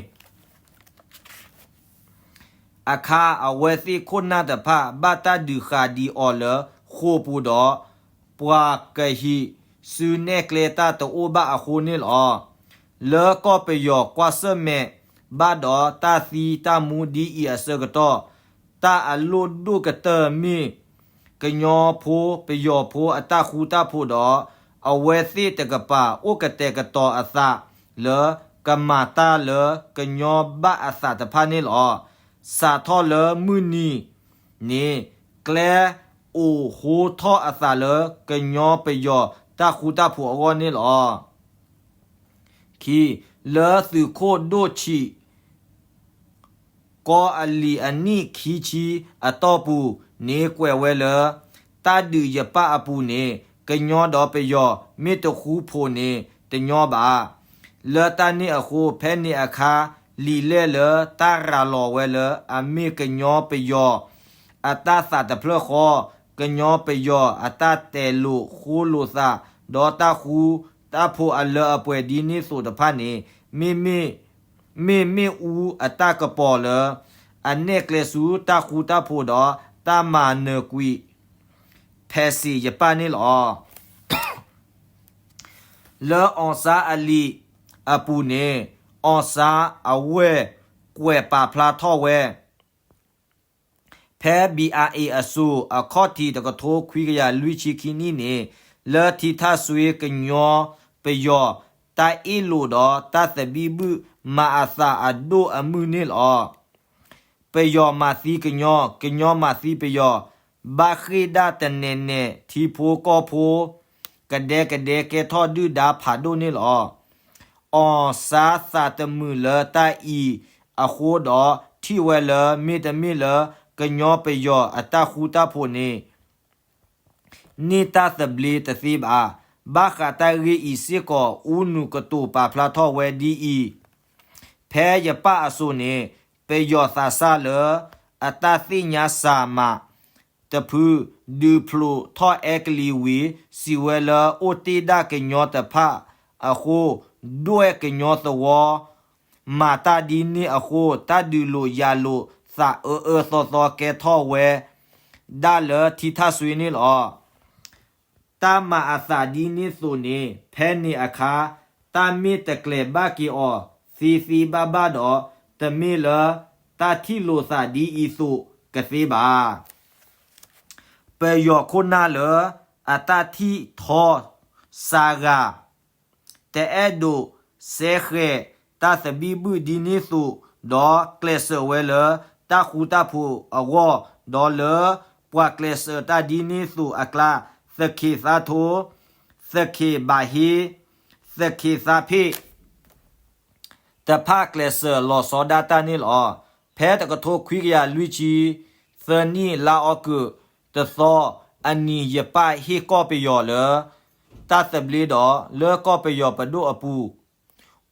အခါ အဝဲသ့ၣ်ခိၣ်နၢ်တဖၣ် ဘၣ်တၢ်ဒုးဃာ်ဒံးအီၤလၢဃိာ်ပူၤဒီး ပှၤကဟံးစုနဲၣ်ကျဲတၢ်တအိၣ်ဘၣ်အဃိန့ၣ်လီၤ. လၢကီၢ်ပယီၤကွၢ်ဆၢၣ်မဲာ်ဘၣ်ဒီးတၢ်သံတၢ်မူဒ်အံၤအဆၢကတီၢ် တၢ်အလိၣ်ဒိၣ်ကတၢၢ်မ့ၢ် ကညီဖိပယီၤဖိအတၢ်ဃူတၢ်ဖိးဒီး အဝဲသ့ၣ်တကပၤအိၣ်ကတဲာ်ကတီၤအသးလၢ ကမၤတၢ်လၢကညီဘၣ်အသးတဖၣ်န့ၣ်လီၤ. စးထီၣ်လၢမုၢ်နံၤန့ၣ် ကျဲအိၣ်ဟိထီၣ်အသးလၢကညီပယီၤတၢ်ဃူတၢ်ဖိးအဂီၢ်န့ၣ်လီၤ. ခံ, လၢသုးခိၣ်ဒိၣ်ဆံး ကီအလံာ်အနံၣ်ခံဆံအတီၢ်ပူၤန့ၣ်ကွဲးဝဲလၢ တၢ်ဒုးယပၣ်အပူၤန့ၣ် ကညီဒီးပယီၤမ့ၢ်တဃူဖိးန့ၣ်တညီဘၣ်. လၢတၢ်န့ၣ်အဃိ ဖဲန့ၣ်အခါ လံာ်လဲၢ်လၢတၢ်ရၤလီၤဝဲလၢအမ့ၢ်ကညီပယီၤအတၢ်သးတဖျၢၣ်ဃီ, ကညီပယီၤအတၢ်တဲာ်လိာ်ဃိလိာ်သး ဒီးတၢ်ဃူတၢ်ဖိးအလၢအပှဲၤဒ်န့ၣ်သိးတဖၣ်န့ၣ် မ့မ့ၢ် မ့မ့ၢ်အူအတၢ်ကပီၤလၢ အနဲၣ်ကျဲဆူတၢ်ဃူတၢ်ဖိးဒီးတၢ်မၤနၢၤကွံာ် ဖဲးစ့ၣ်ယပၣ်န့ၣ်လီၤ. လၢအောင်ဆန်းအလံာ်အပူၤန့ၣ် အောင်ဆန်းအဝဲၢ်ကွဲးပာ်ဖျါထီၣ်ဝဲ ဖဲ ဘီအါအ့ အစိၤအခီၣ်ထံးတကထိခွံကယၤလွံၢ်ဆံခံနံၣ်န့ၣ် လၢထံထၣ်စွ့ကညီပယီၤ တၢ်အ့ၣ်လိာ်ဒီးတၢ်သဘံၣ်ဘုၣ်မၤအသးအဒိၣ်အမုၢ်န့ၣ်လီၤ. ပယီၤမၤသံကညီ, ကညီမၤသံပယီၤ, ဘၣ်ဃ့ၢ်ဒၣ်တနဲၤနဲၤ ထံဖိကီၢ်ဖိ ကဒဲကဒဲကဲထီၣ်ဒုၣ်ဒါဖးဒိၣ်န့ၣ်လီၤ. အောင်ဆန်းသးတမုာ်လၢတၢ်အံၤအဃိဒီး ထံၣ်ဝဲလၢ မ့တမ့ၢ်လၢ ကညီပယီၤအတၢ်ဃူတၢ်ဖိးန့ၣ် န့ၢ်တၢ်သဘျ့တသ့ဘၣ်. ဘၣ်ဃးတၢ်ဂ့ၢ်အံၤစ့ၢ်ကီး အူနူးကတိၤပာ်ဖျါထီၣ်ဝဲဒ်အံၤ, ဖဲယပၣ်အစိၤန့ၣ် ပယီၤသးစၢ်လၢ အတၢ်သ့ၣ်ညါစၢ်မးတဖု ဒုးဖျိးထီၣ်အဲကလံးဝံၤ စံးဝဲလၢ အိၣ်တ့ၢ်ဒၣ်ကညီတဖၣ်အဃိ ဒွဲၣ်ကညီသဝီ မၤတၢ်ဒ်န့ၣ်အဃိ တၢ်ဒုးလိာ်ယၤလိာ်သးအၢအၢသီသီကဲထီၣ်ဝဲ ဒၣ်လၢထံထၣ်စွ့န့ၣ်လီၤ. တၢ်မၤအသးဒ်န့ၣ်သိးန့ၣ် ဖဲန့ၣ်အခါ တၢ်မ့ၢ်တကျဲၤဘၣ်က့ၤအီၤသ့သ့ဘၣ်ဘၣ်ဒီး တမ့ၢ်လၢတၢ်ထံၣ်လိာ်သးဒ်အံၤသိးကသ့ဘၣ်. ပယီၤခိၣ်နၢ်လၢအတၢ်ထံၣ်ထီစှၤဂၤ တအဲၣ်ဒိးစဲဃဲၤတၢ်သဘံၣ်ဘုၣ်ဒ်န့ၣ်သိး ဒီးကျဲးစၢးဝဲလၢတၢ်ဃူတၢ်ဖိးအဂီၢ်, ဒီးလၢပှၤကျဲးစၢးတၢ်ဒ်န့ၣ်သိးအကျါ သခ့ၣ်သးထိ, သခ့ၣ်ဘၣ်ဟ့, သခ့ၣ်သးဖ့ၣ် တဖၣ်ကျဲးစၢးလီၤဆီဒၣ်တၢ်န့ၣ်လီၤ. ဖဲတကထိခွံကယၤလွံၢ်ဆံသၢနံၣ် လါအီကူးတသီအနံၤ ယပၣ်ဟ့ၣ်ကီၢ်ပယီၤလၢ တၢ်သဘျ့ဒီး လၢကီၢ်ပယီၤပဒိၣ်အပူၤ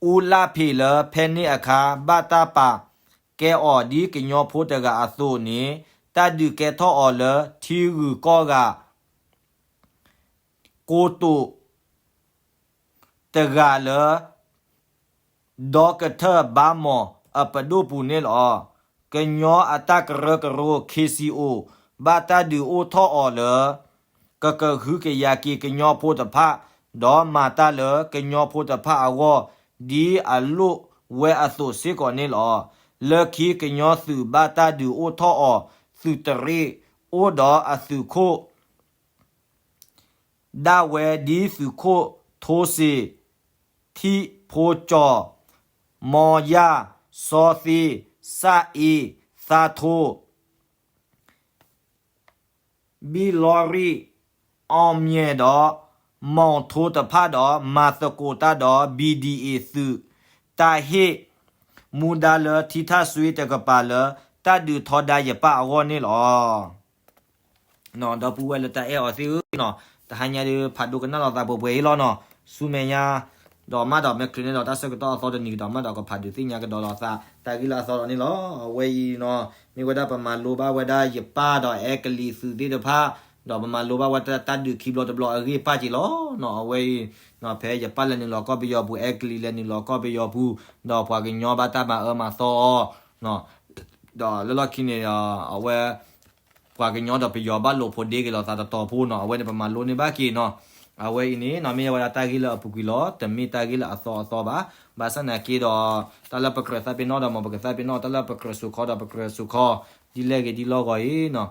အူလၣ်ဖ့းလၢဖဲန့ၣ်အခါ ဘၣ်တၢ်ပာ်ကဲအီၤဒ်ကညီဖိတဂၤအသိးန့ၣ် တၢ်ဒုးကဲထီၣ်အီၤလၢထံဂုၤကီၢ်ဂၤ ကိတိာ် တဂၤလၢ ဒီကထၢၣ်ဘါမီၢ် အပဒိၣ်ပူၤန့ၣ်လီၤ. ကညီအတၢ်ကရၢကရိ K C O ဘၣ်တၢ်ဒုးအိၣ်ထီၣ်အီၤလၢ ကကဟုကယာ်က့ၤကညီဖိတဖၣ် ဒီးမၤတၢ်လၢကညီဖိတဖၣ်အဂီၢ် ဒ်အလိၣ်ဝဲအသိးစ့ၢ်ကီးန့ၣ်လီၤ. လၢခံကညီသုးဘၣ်တၢ်ဒုးအိၣ်ထီၣ်အီၤ သုးတရ့ၣ်အိၣ်ဒီးအသုးခိၣ် ဒၣ်ဝဲဒ်သုးခိၣ်ထိစ့ၣ်, ထံၣ်ဖိကၠီၣ်, မီယၢ်, စီသ့, စၣ်အ့, သးထိ, ဘံၣ်လီရံၣ်, အီၣ်မၠဲၣ်ဒီး မီၣ်ထိတဖၣ်ဒီး မၤသကိးတၢ်ဒီး B D A သုး တၢ်ဟ့ၣ်မူဒါလၢထံထၣ်စွ့တကပၤလၢ တၢ်ဒုးထီဒါယပၣ်အဂီၢ်န့ၣ်လီၤ. ဒီပုၢ်ဝဲၢ်လၢတၢ်အဲၣ်အီၤသ့ၣ်ဧၢနီၤ, တဟါညါဒုးဖးဒိကနၣ်လိာ်သးပှဲၤပှဲၤအံၤလီၤနီၤ, ဆူမဲာ်ညါ ဒီးမၢ်ဒီးမဲာ်ချံးန့ၣ်ဒီး တၢ်ဆၢကတီၢ်အသီတနံၤဒီး မၢ်ဒီးကဖးဒုးသ့ၣ်ညါကဒီးလိာ်သး တၢ်ဂ့ၢ်လၢအသီဒီးန့ၣ်လီၤ. အဝဲအံၤနီၤ မ့ၢ်ဝဲဒၣ်ပမၤလိဘၣ်ဝဲဒၣ်ယပၣ်ဒီးအဲကလံးသုးသ့ၣ်တဖၣ်, ဒီးပမၤလိဘၣ်ဝဲဒၣ်တၢ်ဒုးခံဘျီတဘျီအဂ့ၢ်ပၣ်က့ၤလီၤနီၤ. အဝဲအံၤ ဖဲယပၣ်လဲၤနုာ်လီၤကီၢ်ပယီၤပူၤ အဲကလံးလဲၤနုာ်လီၤကီၢ်ပယီၤပူၤ, ဒီးပှၤကညီဘၣ်တၢ်မၤအၢမၤသီအီၤ ဒီးလၢလီၢ်ခံန့ၣ်ဒီး အဝဲ ပှၤကညီဒီးပယီၤဘၣ်လိာ်ဖိးဒ့က့ၤလိာ်သးတတီၤဖိနီၤ, အဝဲန့ၣ်ပမၤလိန့ၢ်ဘၣ်က့ၤနီၤ. အဝဲအံၤန့ၣ်နီၤ မ့ၢ်ဝဲဒၣ်တၢ်ဂ့ၢ်လၢအပူၤကွံာ်လီၤ, တမ့ၢ်တၢ်ဂ့ၢ်လၢအသီအသီဘၣ်. ဘၣ်ဆၣ်နာ်က့ဒီး တၢ်လၢပကြၢးသးပ့ၤနီၣ်ဒီးမ်ပကသးပ့ၤနီၣ်, တၢ်လၢပကြၢးစိာ်ခီဒီးပကြၢးစိာ်ခီ, ဒ်လဲၣ်ဂ့ၤဒ်လီၢ်ဂီၤအံၤနီၤ.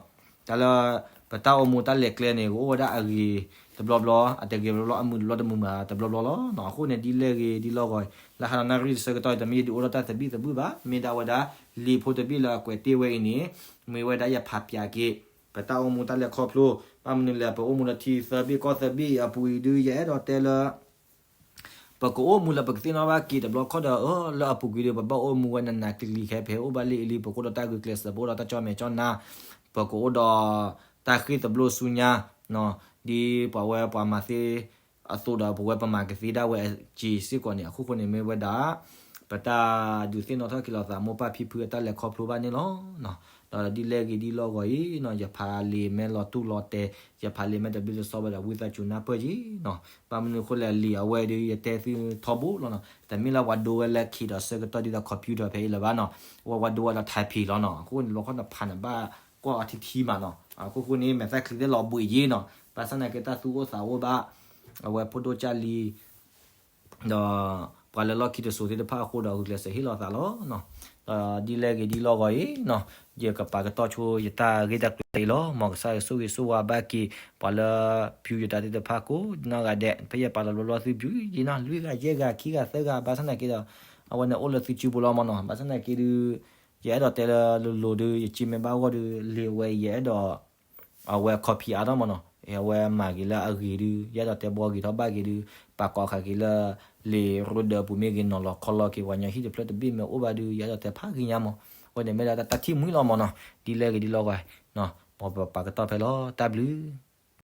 တၢ်လၢ ပတၢ်အိၣ်မူတၢ်လဲၤကျဲန့ၣ် ကအိၣ်ဝဲဒၣ်အဂ့ၤတဘျီဘျီ, အတဂ့ၤတဘျီဘျီအမုာ်တဘျီတမုာ်ဘၣ်တဘျီဘျီလီၤ. အဃိန့ၣ် ဒ်လဲၣ်ဂ့ၤဒ်လီၢ်ဂီၤအံၤ လၢဟါဒီးနၣ်ရံၣ်တဆၢကတီၢ်အံၤ တမ့ၢ်ယဒုးအိၣ်ထီၣ်တၢ်သဘံၣ်သဘုၣ်ဘၣ်, မ့ၢ်ဒၣ်ဝဲဒၣ် လံာ်ဖိတဘ့ၣ်လၢအကွဲးတ့ၢ်ဝဲအံၤန့ၣ် မ့ၢ်ဝဲဒၣ်ယဖးပၠးက့ၤ ပတၢ်အိၣ်မူတၢ်လဲၤခီဖျိ, ဘၣ်မနုၤလဲၣ် ပအိၣ်မူလၢထံသၢဘ့ၣ်ကီၢ်သၢဘ့ၣ်အပူၤအံၤဒုး ယအဲၣ်ဒိးတဲလၢ ပကအိၣ်မူလၢပကသ့ၣ်နီၣ်ဘၣ်က့ၤတဘျီခီၣ်ဒီး အၢ လၢအပူၤကွံာ်ဒီး ပဘၣ်အိၣ်မူဝဲနးနးကျံၤကျံၤခဲဖဲ အိၣ်ဘၣ်လၢအံၤလံ ပကအိၣ်ဒီးတၢ်ဂုာ်ကျဲးစၢး ပအိၣ်ဒီးတၢ်ကၠီၣ်မဲာ်ကၠီၣ်နါ, ပကအိၣ်ဒီးတၢ်ဃ့ၢ်သဘျိၣ်ဆူညါ, ဒ်ပှၤဝဲပှၤမၤသ့အသိးဒီး ပဝဲပမၤကသ့ဒၣ်ဝဲအစ့ၤစ့ၢ်ကီးန့ၣ် အခိၣ်ဃိန့ၣ်မ့ၢ်ဝဲဒၣ် ပတၢ်ဒုးသ့ၣ်နီၣ်ထီၣ်က့ၤလိာ်သး မိၢ်ပၢ်ဖံဖုအတၢ်လဲၤခီဖျိဘၣ်န့ၣ်လီၤ. ဒီးဒ်လဲၣ်ဂ့ၤဒ်လီၢ်ဂီၤအံၤနီၤ ယဖးလံာ်မ့ၢ်လီၤတူၢ်လီၤတဲာ်, ယဖးလံာ်မ့ၢ်တဘျုးတစီဘၣ်ဒီး ဝံသးစူၤနၢ်ပၢၢ်က့ၤနီၤ. ဘၣ်မနုၤအဃိလဲၣ် လံာ်အဝဲဒုး ယတဲသုထီဘိလီၤနီၤ. တမ့ၢ်လၢပှၤဒိဝဲလၢခံဒီးဆၢကတီၢ်ဒ်သိး computer ဖဲအံၤလၢၤဘၣ်နီၤ. အဝဲပှၤဒိဝဲလၢ typing လီၤနီၤ. အဃိန့ၣ် လီခီၣ်နဖးန့ၣ်ဘၣ်ကွၢ်အီၤထံထံမးနီၤ. အခိၣ်ဃိန့ၣ် မဲာ်သၣ်ချံသ့ၣ်လီၤဘှံးယ့နီၤ. ဘၣ်ဆၣ်နာ်က့တၢ်သူၣ်အိၣ်သးအိၣ်ဘၣ် အဝဲဖိဒိၣ်ကၢ်လံ ဒီးပှၤလၢလီၢ်ခံတစိၤသ့ၣ်တဖၣ်အဃိဒီး ဂုာ်ကျဲးစၢးဟ့ၣ်လီၤသးလီၤ. ဒီးဒ်လဲၣ်ဂ့ၤဒ်လီၢ်ဂီၤအံၤနီၤ ယကပာ်ကတီၢ်ဆိယတၢ်ဂ့ၢ်တၢ်ကျိၤအံၤလီၤ. မ်ကစၢ်ယွၤဆိၣ်ဂ့ၤဆိၣ်ဝါဘၣ်က့ၤ ပှၤလၢ view ယတၢ်သ့ၣ်တဖၣ်ကိးနီၢ်ဂၤဒဲး, ဖဲယပာ်လီၤဘျီဘျီသု view ယံၤနီၤ လွံၢ်ဂၤယဲၢ်ဂၤခံဂၤသၢဂၤ, ဘၣ်ဆၣ်နာ်က့ဒီး အဝဲန့ၣ်အိၣ်လၢသုစုပူၤလီၤမးနီၤ. ဘၣ်ဆၣ်နာ်က့ဒုး ယအဲၣ်ဒိးတဲလၢလိၤလိၤဒုး ယစ့မဲာ်ဘၣ်ဂီၢ်ဒုး လံာ်ဝဲယအဲၣ်ဒိး အဝဲ copy အါထီၣ်မးနီၤ. အဝဲမၤဂ့ၤလၢအဂ့ၤဒုး ယအဲၣ်ဒိးတဲဘှီဂ့ၤထီၣ်ဘၣ်ဂ့ၤဒုး ပာ်ကိးဃာ်က့ၤလၢ လံာ်ရိဒၢးအပူၤမ့ၢ်ဂ့ၤ နီၤလီၤခီလီၤက့ၤ ပှၤကညီဟံၣ်တဖျၢၣ်တဘ့ၣ်မ့ၢ်အိၣ်ဘၣ်ဒုး ယအဲၣ်ဒိးတဲဖးဂ့ၤညါမး. အဝဲန့ၣ်မ့ၢ်ဒၣ်တၢ်ထံၣ်မှံလီၤမးနီၤ. ဒ်လဲၣ်ဂ့ၤဒ်လီၢ်ဂီၤ မ်ပပာ်ကတီၢ်ဖဲလီၤ. တၢ်ဘျုး